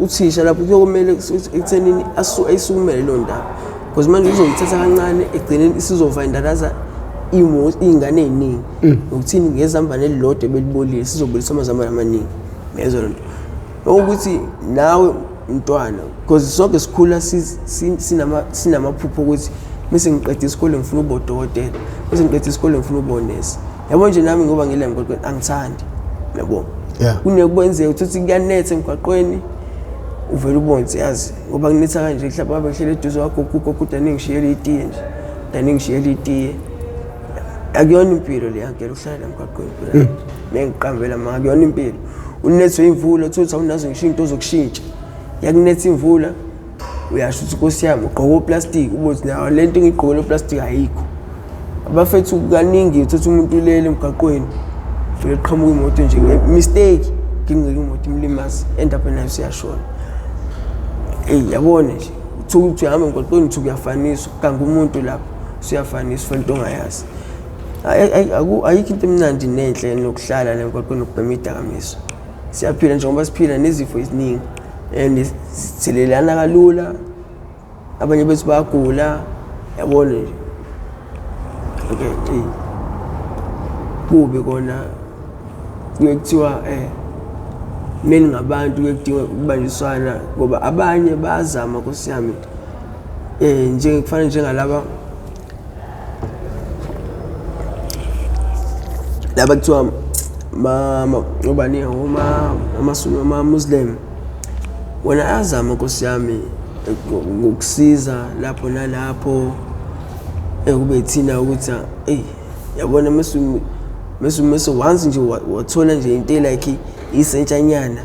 uthisha lapho kuyokumele ekuthenini ayisukumele leyo ndaba. Because manje uzoyithatha kancane egcineni isizovayindalaza iy'ngane ey'ningi. Ngokuthini ngezambane elilodwa ebelibolile sizobolisa amazambane amaningi. Ngezwa lonto. Ukuthi nawe mntwana because sonke sikhula sinamaphupho ukuthi mese ngiqeda isikole ngifuna ukuba udokotela, mese ngiqeda isikole ngifuna ukuba unesi. Yabo nje nami ngoba ngila emgwaqweni angithandi. Yabo. Kunekwenzeka ukuthi kuyanetha emgwaqweni uvele ubone ukuthi yazi ngoba kunetha kanje mhlawumbe ngabe ngihlele eduze kwakho ugogo kodwa ningishiyele itiye nje. Daningishiyele itiye. Akuyona impilo le yankela ukuhlala emgwaqweni phela. Mengiqambela manga akuyona impilo. Unethwe imvula uthole ukuthi awunazo ngisho into zokushintsha. Yakunetha imvula uyasho ukuthi nkosi yami ugqoka oplastic ubothi ukuthi nayo le nto ngiyigqokele oplastic ayikho. Abafethu kaningi uthatha umuntu ulele emgwaqweni vele qhamuka imoto nje mistake ngingeke imoto imlimaze end up nayo siyashona. Eyi yabona nje uthuka ukuthi uyahamba emgwaqweni uthuka uyafaniswa kanti umuntu lapho usuyafaniswa into ongayazi. Ayikho into emnandi nenhle nokuhlala la emgwaqweni nokubhema idakamizwa. Siyaphila njengoba siphila nezifo eziningi and sithelelana kalula. Abanye bethu bayagula yabona nje. Okay, eyi. Kubi kona kuye kuthiwa meningabantu kuye kudingwe ukubanjiswana ngoba abanye bayazama Nkosi yami njengekufana njengalaba laba kuthiwa obani ama-Muslim wona ayazama Nkosi yami ngokusiza lapho nalapho kube thina ukuthi eyi yabona mese once nje wathola nje into like isentshanyana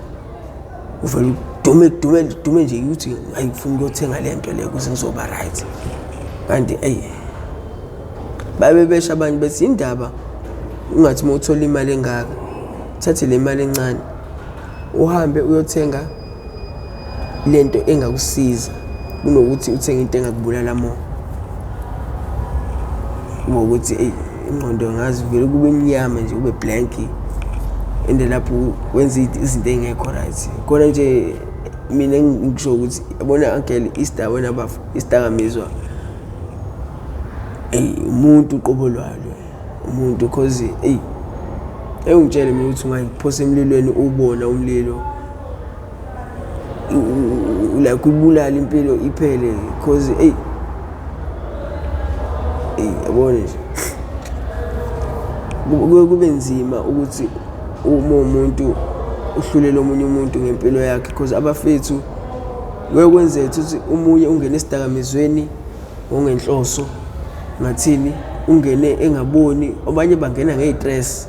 uvele udume dume dume nje ukuthi hayi ngifuna ukuyothenga le nto le ukuze ngizoba right. Kanti eyi babe besho abanye bethi indaba ungathi uma uthola imali engaka uthathe le mali encane uhambe uyothenga lento engakusiza kunokuthi uthenge into engakubulala more. Ngokuthi eyi ingqondo ngazi vele kube mnyama nje kube blank and lapho wenza izinto ey'ngekho right. Khona nje mina ngisho ukuthi yabona uncle Easter wena bafo isidakamizwa eyi umuntu uqobo lwalo umuntu cause eyi engitshele mina ukuthi ungayiphosa emlilweni ubona umlilo like uyibulala impilo iphele cause eyi eyi yabona nje kuye kube nzima ukuthi uma umuntu uhlulele omunye umuntu ngempilo yakhe cause abafethu kuye kwenzeka ukuthi omunye ungene esidakamizweni ngongenhloso ngathini ungene engaboni abanye bangena ngey'stress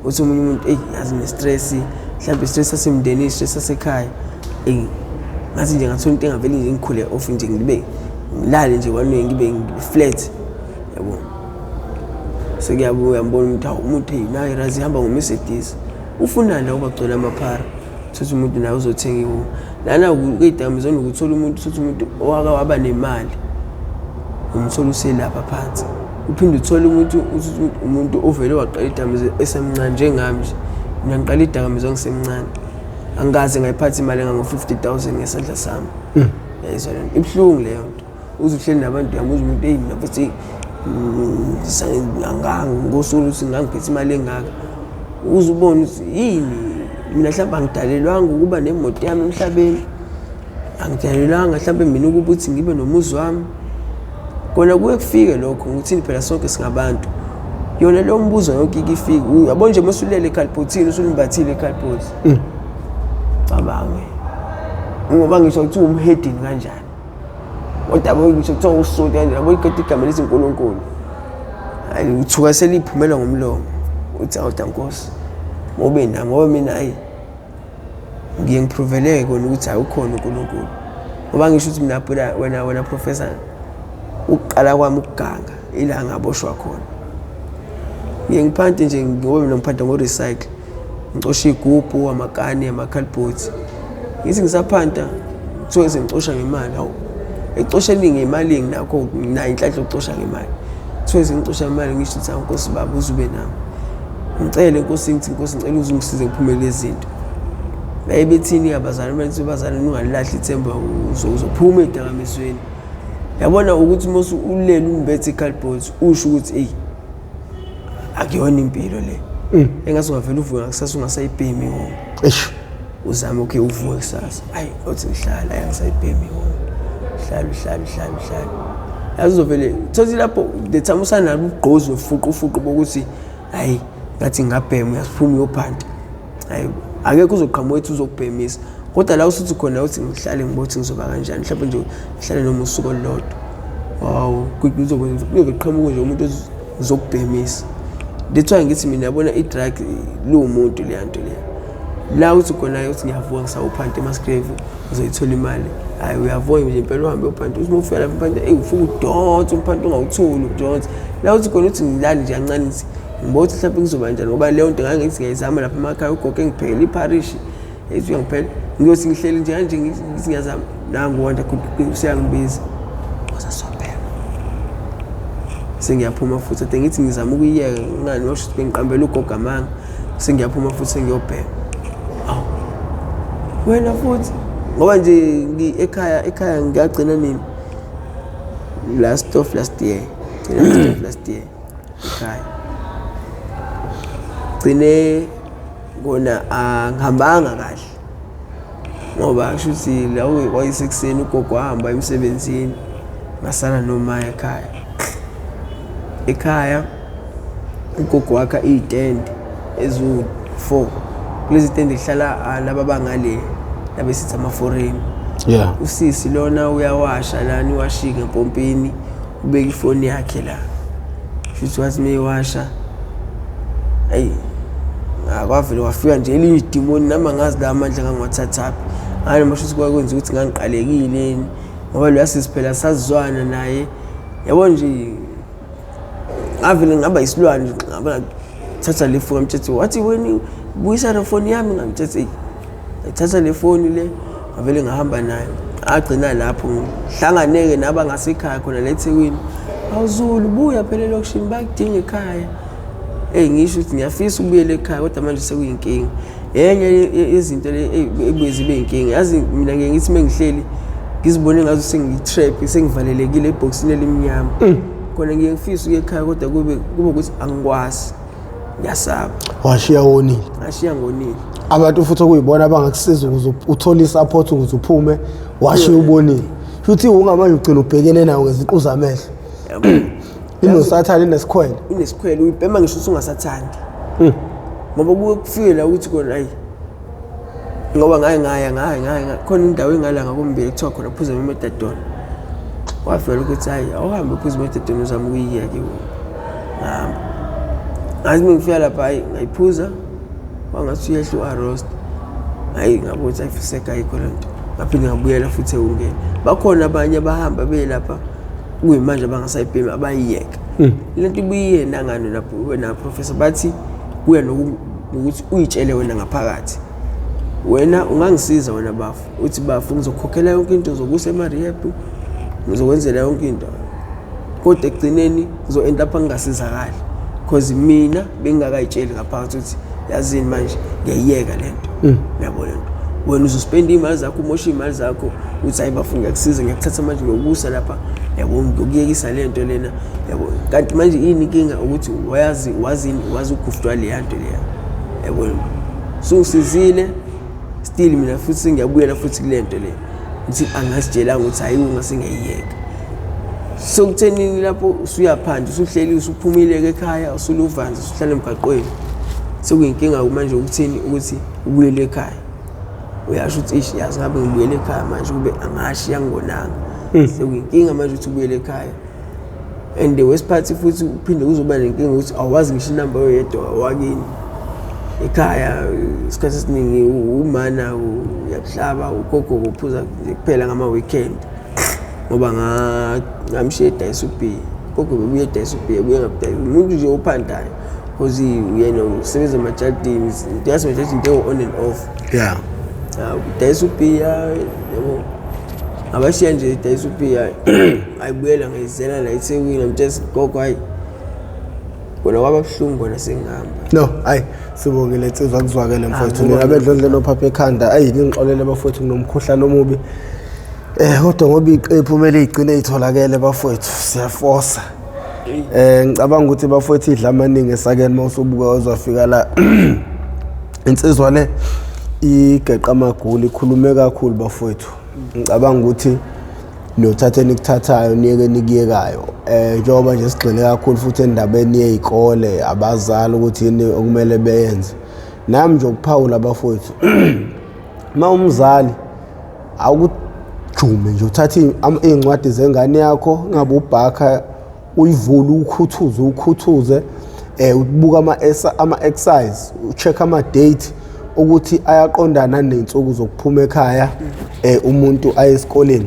uthi omunye umuntu eyi yazi ne-stress mhlawumbe i-stress sasemndenini i-stress sasekhaya eyi ngathi nje ngathola into engavele nje ngikhule off nje ngibe ngilale nje one way ngibe flat yabo. Sekuyabuya uyambona umuntu hawu umuntu eyi nayi razi ihamba ngo-Mercedes ufunani la ubagcwele amaphara uthatha umuntu naye uzothenga iwunga lana kuyidamizona ukuthola umuntu uthatha umuntu owake waba nemali umthola uselapha phansi uphinde uthole umuntu umuntu ovele waqala idakamizwa esemncane njengami nje mina ngiqala idakamizwa ngisemncane angikaze ngayiphatha imali engango-50 000 ngesandla sami. Yayizwa le nto ibuhlungu leyo nto uze uhleli nabantu uyamuzwa umuntu eyi mina futhi ngosuku ukuthi ngangiphethe imali engaka uze ubone ukuthi yini mina mhlawumbe angidalelwanga ukuba nemoto yami emhlabeni angidalelwanga mhlawumbe mina ukuba ukuthi ngibe nomuzi wami kona kuye kufike lokho ngikuthini phela sonke singabantu yona leyo mbuzo yonke ike ifike uyabo nje uma usulele ekhalibhothini usulimbathile ikhalibhothi cabange ngoba ngisho kuthiwa umhedini kanjani kodwa yabo ngisho kuthiwa usonto kanjani yabo iqeda igama lithi uNkulunkulu hayi uthuka seliphumela ngomlomo uthi awuda nkosi ngobe nami ngoba mina ayi ngiye ngipruveleke kona ukuthi hayi ukhona uNkulunkulu. Ngoba ngisho ukuthi mina phela wena professor, ukuqala kwami ukuganga ila ngaboshwa khona. Ngiye ngiphante nje ngoba mina ngiphanta ngo-recycle, ngicosha iy'gubhu, amakani, amakhalibhothi. Ngithi ngisaphanta kuthiwe sengicosha ngemali. Hawu, ekucosheni ngemali nginakho, nginayo inhlanhla yokucosha ngemali. Kuthiwe sengicosha ngemali, ngisho ukuthi hawu Nkosi baba uze ube nami. Ngicele Nkosi, ngithi Nkosi ngicela uze ungisize ngiphume kulezi zinto. Baye bethini abazali, bathi bazali ungalilahli ithemba, uzophuma ey'dakamizweni. Yabona ukuthi uma ulele umbethe i-cardboard usho ukuthi eyi akuyona impilo le. Engathi ungavele uvuke ngakusasa ungasayibhemi ihhongo. Eish. Uzame okay uvuke kusasa. Ayi othi ngihlala ayi angisayibhemi ihhongo. Uhlala uhlala uhlala uhlala. Yazi uzovele thothi lapho the time usanalo ugqozi nofuqu fuqu bokuthi hayi ngathi ngingabhema uyaphuma uyophanta. Hayi akekho uzoqhamuka ethi uzokubhemisa. Kodwa la usuthi khona uthi ngihlale ngibothi ngizoba kanjani, mhlawumbe nje ngihlale noma usuku olulodwa. Wow, kuzokwenza kuyoqhamuka nje umuntu ozokubhemisa. That's why ngithi mina yabona i-drug liwumuntu leya nto leya. La uthi khona uthi ngiyavuka ngisawuphanta eMasgrave uzoyithola imali. Hayi uyavuka nje impela uhambe uyophanta, uthi uma ufika lapha uphanta, eyi ufike udonse umphanto ungawutholi udonse. La uthi khona uthi ngilale nje kancane ngithi ngibona ukuthi mhlawumbe kuzoba njani ngoba leyo nto ngangithi ngiyayizama lapha emakhaya ugogo engiphekela ipharishi. Ethi uyangiphela ngiyothi ngihleli nje kanje ngithi ngiyazama nangu wanda useyangibiza wasasobhema. Sengiyaphuma futhi ade ngithi ngizama ukuyiyeka ngani washo ukuthi bengiqambela ugogo amanga, sengiyaphuma futhi sengiyobhema. Awu wena futhi ngoba nje ekhaya ngiyagcina nini last of last year, last of last year ekhaya gcine kona angihambanga kahle ngoba kusho ukuthi la kwayisekuseni ugogo wahamba emsebenzini ngasala noma ekhaya. Ekhaya ugogo wakha iy'tende eziwu-4, kulezi tende kuhlala laba bangale labesithi ama-foreign. Yeah. Usisi lona uyawasha lana, uwashike ngempompini, ubeka ifoni yakhe la. Futhi wathi meyiwasha, ayi akwavele wafika nje elinye idimoni, nami angazi la amandla ngangiwathathaphi. Ngani masho ukuthi kwakwenza ukuthi ngangiqalekile ngoba loya sisi phela sazizwana naye. Yabo nje ngavele ngaba isilwane nje, ngaba thatha le foni ngamtshela wathi wena buyisa le foni yami, ngamtshela ngithatha le foni le ngavele ngahamba nayo. Agcina lapho ngihlanganeke naba ngasekhaya khona la eThekwini. Awuzulu buya phela elokishini bakudinga ekhaya. Eyi ngisho ukuthi ngiyafisa ukubuyela ekhaya kodwa manje sekuyinkinga. Enye yezinto le ebuye zibe inkinga. Yazi mina ngeke ngithi mengihleli ngizibone ngathi sengiyi-trap, sengivalelekile ebhokisini elimnyama. Khona ngiye ngifisa ukuya ekhaya kodwa kube ukuthi angikwazi. Ngiyasaba. Washiya wonile. Ngashiya ngonile. Abantu futhi okuyibona abangakusiza ukuze uthole i-support ukuze uphume, washiya ubonile. Futhi ungamanje ugcina ubhekene nawo ngeziqu zamehlo. Inosathane inesikhwele. Inesikhwele uyibhema ngisho usungasathandi. Ngoba kuye kufike la ukuthi kona ayi ngoba ngaye ngaya ngaya ngaya khona indawo engala ngakumbili kuthiwa khona phuza imethadone. Wavela ukuthi hayi awuhambe uphuza imethadone uzama ukuyiyeka ke wena. Ngahamba. Ngathi mengifika lapha hayi ngayiphuza wangathi uyehla u-arrost. Hayi ngabona ukuthi ayifiseka ayikho le nto. Ngaphinde ngabuyela futhi ewungeni. Bakhona abanye abahamba beye lapha kuyimanje abangasayibhemi abayiyeka. Le nto ibuye nangani lapho wena professor bathi kuya nokuthi uyitshele wena ngaphakathi. Wena ungangisiza wena bafu, uthi bafu ngizokukhokhela yonke into, ngizokusa ema-rehab, ngizokwenzela yonke into. Kodwa ekugcineni ngizo-end up ngingasizakali because mina bengingakayitsheli ngaphakathi ukuthi yazini manje ngiyayiyeka le nto. Uyabona le nto. Wena uzospenda iy'mali zakho, umoshe iy'mali zakho, uthi hayi bafu ngiyakusiza, ngiyakuthatha manje ngiyokusa lapha, yabo ngiyokuyekisa le nto lena, yabo. Kanti manje yini inkinga ukuthi wayazi wazini wazi uguftwa leya nto leya, yabo. Sungisizile still mina futhi sengiyabuyela futhi kule nto le. Ngithi angazitshelanga ukuthi hayi ungase ngiyayiyeka. Sokuthenini lapho usuyaphandle usuhleli usuphumile ekhaya usuluvanzi usuhlala emgaqweni. Sekuyinkinga manje ukuthini ukuthi ubuyele ekhaya. Uyasho ukuthi ish yazi ngabe ngibuyele ekhaya manje kube angashiya ngonanga. Sekuyinkinga manje ukuthi ubuyele ekhaya. And the worst part futhi uphinde kuzoba nenkinga ukuthi awazi ngisho inamba oyedwa wakini. Ekhaya isikhathi esiningi umana Buhlaba ugogo uphuza kuphela ngama weekend ngoba ngamshiya edayisa ubhiya. Gogo bebuye edayisa ubhiya, ebuye ngabudayisa umuntu nje ophandayo because yena usebenza emajardini, into yasemajardini into on and off. Udayisa ubhiya yabo, ngabashiya nje edayisa ubhiya, ayibuyela ngayizela la eThekwini. Ngimtshela gogo, hayi kona kwaba buhlungu kona sengihamba. No, hayi, sibongile insizwa, kuzwakele mfowethu. Ah, Nina bedlondlelo ophapha ekhanda, ayi ningixolele bafowethu, nginomkhuhlane omubi. Kodwa ngoba iqephu kumele igcine itholakele bafowethu, siyafosa. Ngicabanga ukuthi bafowethu idla amaningi esakeni mawusubuka uzofika la. Insizwa le igeqa amagula, ikhulume kakhulu bafowethu. Ngicabanga ukuthi niyothatha enikuthathayo niyeke enikuyekayo. Njengoba nje sigxile kakhulu futhi endabeni yey'kole, abazali ukuthi yini okumele beyenze. Nami nje ukuphawula bafowethu, uma umzali awukujume nje uthathe iy'ncwadi zengane yakho, ngabe ubhakha uyivule ukhuthuze ukhuthuze, ubuka ama-exercise, ucheck ama-date ukuthi ayaqondana ney'nsuku zokuphuma ekhaya, umuntu aye esikoleni.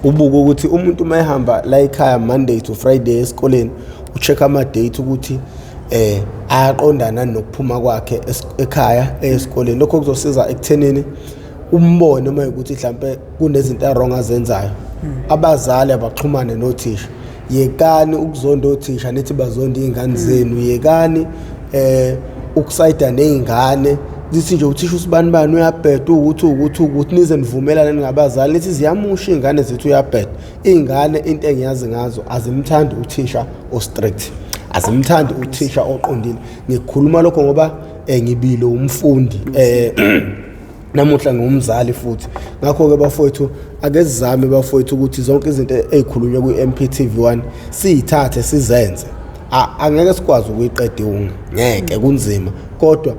Ubuke ukuthi umuntu uma ehamba la ekhaya Monday to Friday esikoleni, ucheck ama-date ukuthi ayaqondana nokuphuma kwakhe ekhaya esikoleni. Lokho kuzosiza ekuthenini umbone uma ukuthi mhlambe kunezinto wrong azenzayo. Abazali abaxhumane nothisha, yekani ukuzonda othisha nithi bazonda iy'ngane zenu, yekani ukusayida ney'ngane lithi nje uthisha usibani bani uyabheda ukuthi ukuthi ukuthi nize nivumelane ningabazali nithi ziyamusha iy'ngane zethu uyabheda. Iy'ngane into engiyazi ngazo azimthandi uthisha o-strict, azimthandi uthisha oqondile. Ngikhuluma lokho ngoba ngibile umfundi, namuhla ngumzali futhi. Ngakho-ke bafowethu, ake sizame bafowethu ukuthi zonke izinto ey'khulunywa kwi-MPTV 1 siy'thathe sizenze. Angeke sikwazi ukuyiqeda iwunga, ngeke, kunzima, kodwa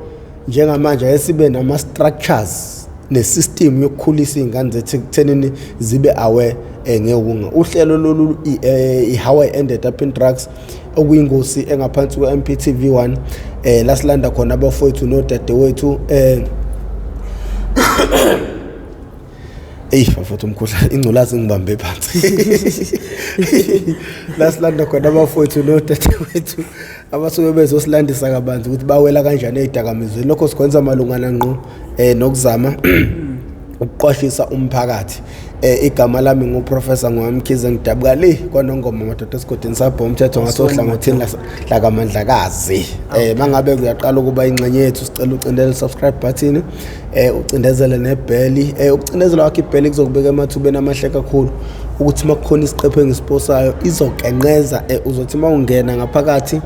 njengamanje ake sibe nama-structures ne-system yokukhulisa iy'ngane zethu ekuthenini zibe aware ngewunga. Uhlelo lolu i-How I Ended Up in Drugs, okuyingosi engaphansi kwe-MPTV 1, la silanda khona abafowethu nodadewethu. Eyi bafowethu, umkhuhlane, ingculazi ingibambe phansi. La silanda khona abafowethu nodadewethu abasuke bezosilandisa kabanzi ukuthi bawela kanjani ey'dakamizweni. Lokho sikwenza malungana ngqo nokuzama ukuqwashisa umphakathi. Igama lami nguProfessor Ngwamkhize, ngidabuka le kwaNongoma madoda, esigodini sabho umthetho ngasohlangothini lakaMandlakazi. Mangabe kuyaqala ukuba ingxenye yethu, sicela ucindele subscribe button, ucindezele nebheli. Ukucindezela kwakho ibheli kuzokubeka emathubeni amahle kakhulu ukuthi uma kukhona isiqephu engisiposayo izokenqeza, uzothi uma ungena ngaphakathi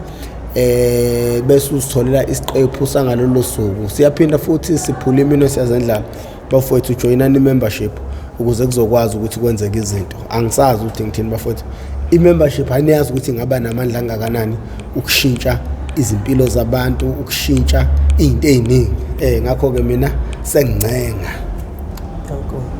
bese uzitholela isiqephu sangalolo suku. Siyaphinda futhi siphula iminwe siyazendlala bafowethu, joyinani i-membership ukuze kuzokwazi ukuthi kwenzeke izinto. Angisazi ukuthi ngithini bafowethu, i-membership aniyazi ukuthi ingaba namandla angakanani ukushintsha izimpilo zabantu, ukushintsha iy'nto ey'ningi. Ngakho-ke mina sengincenga. Danko.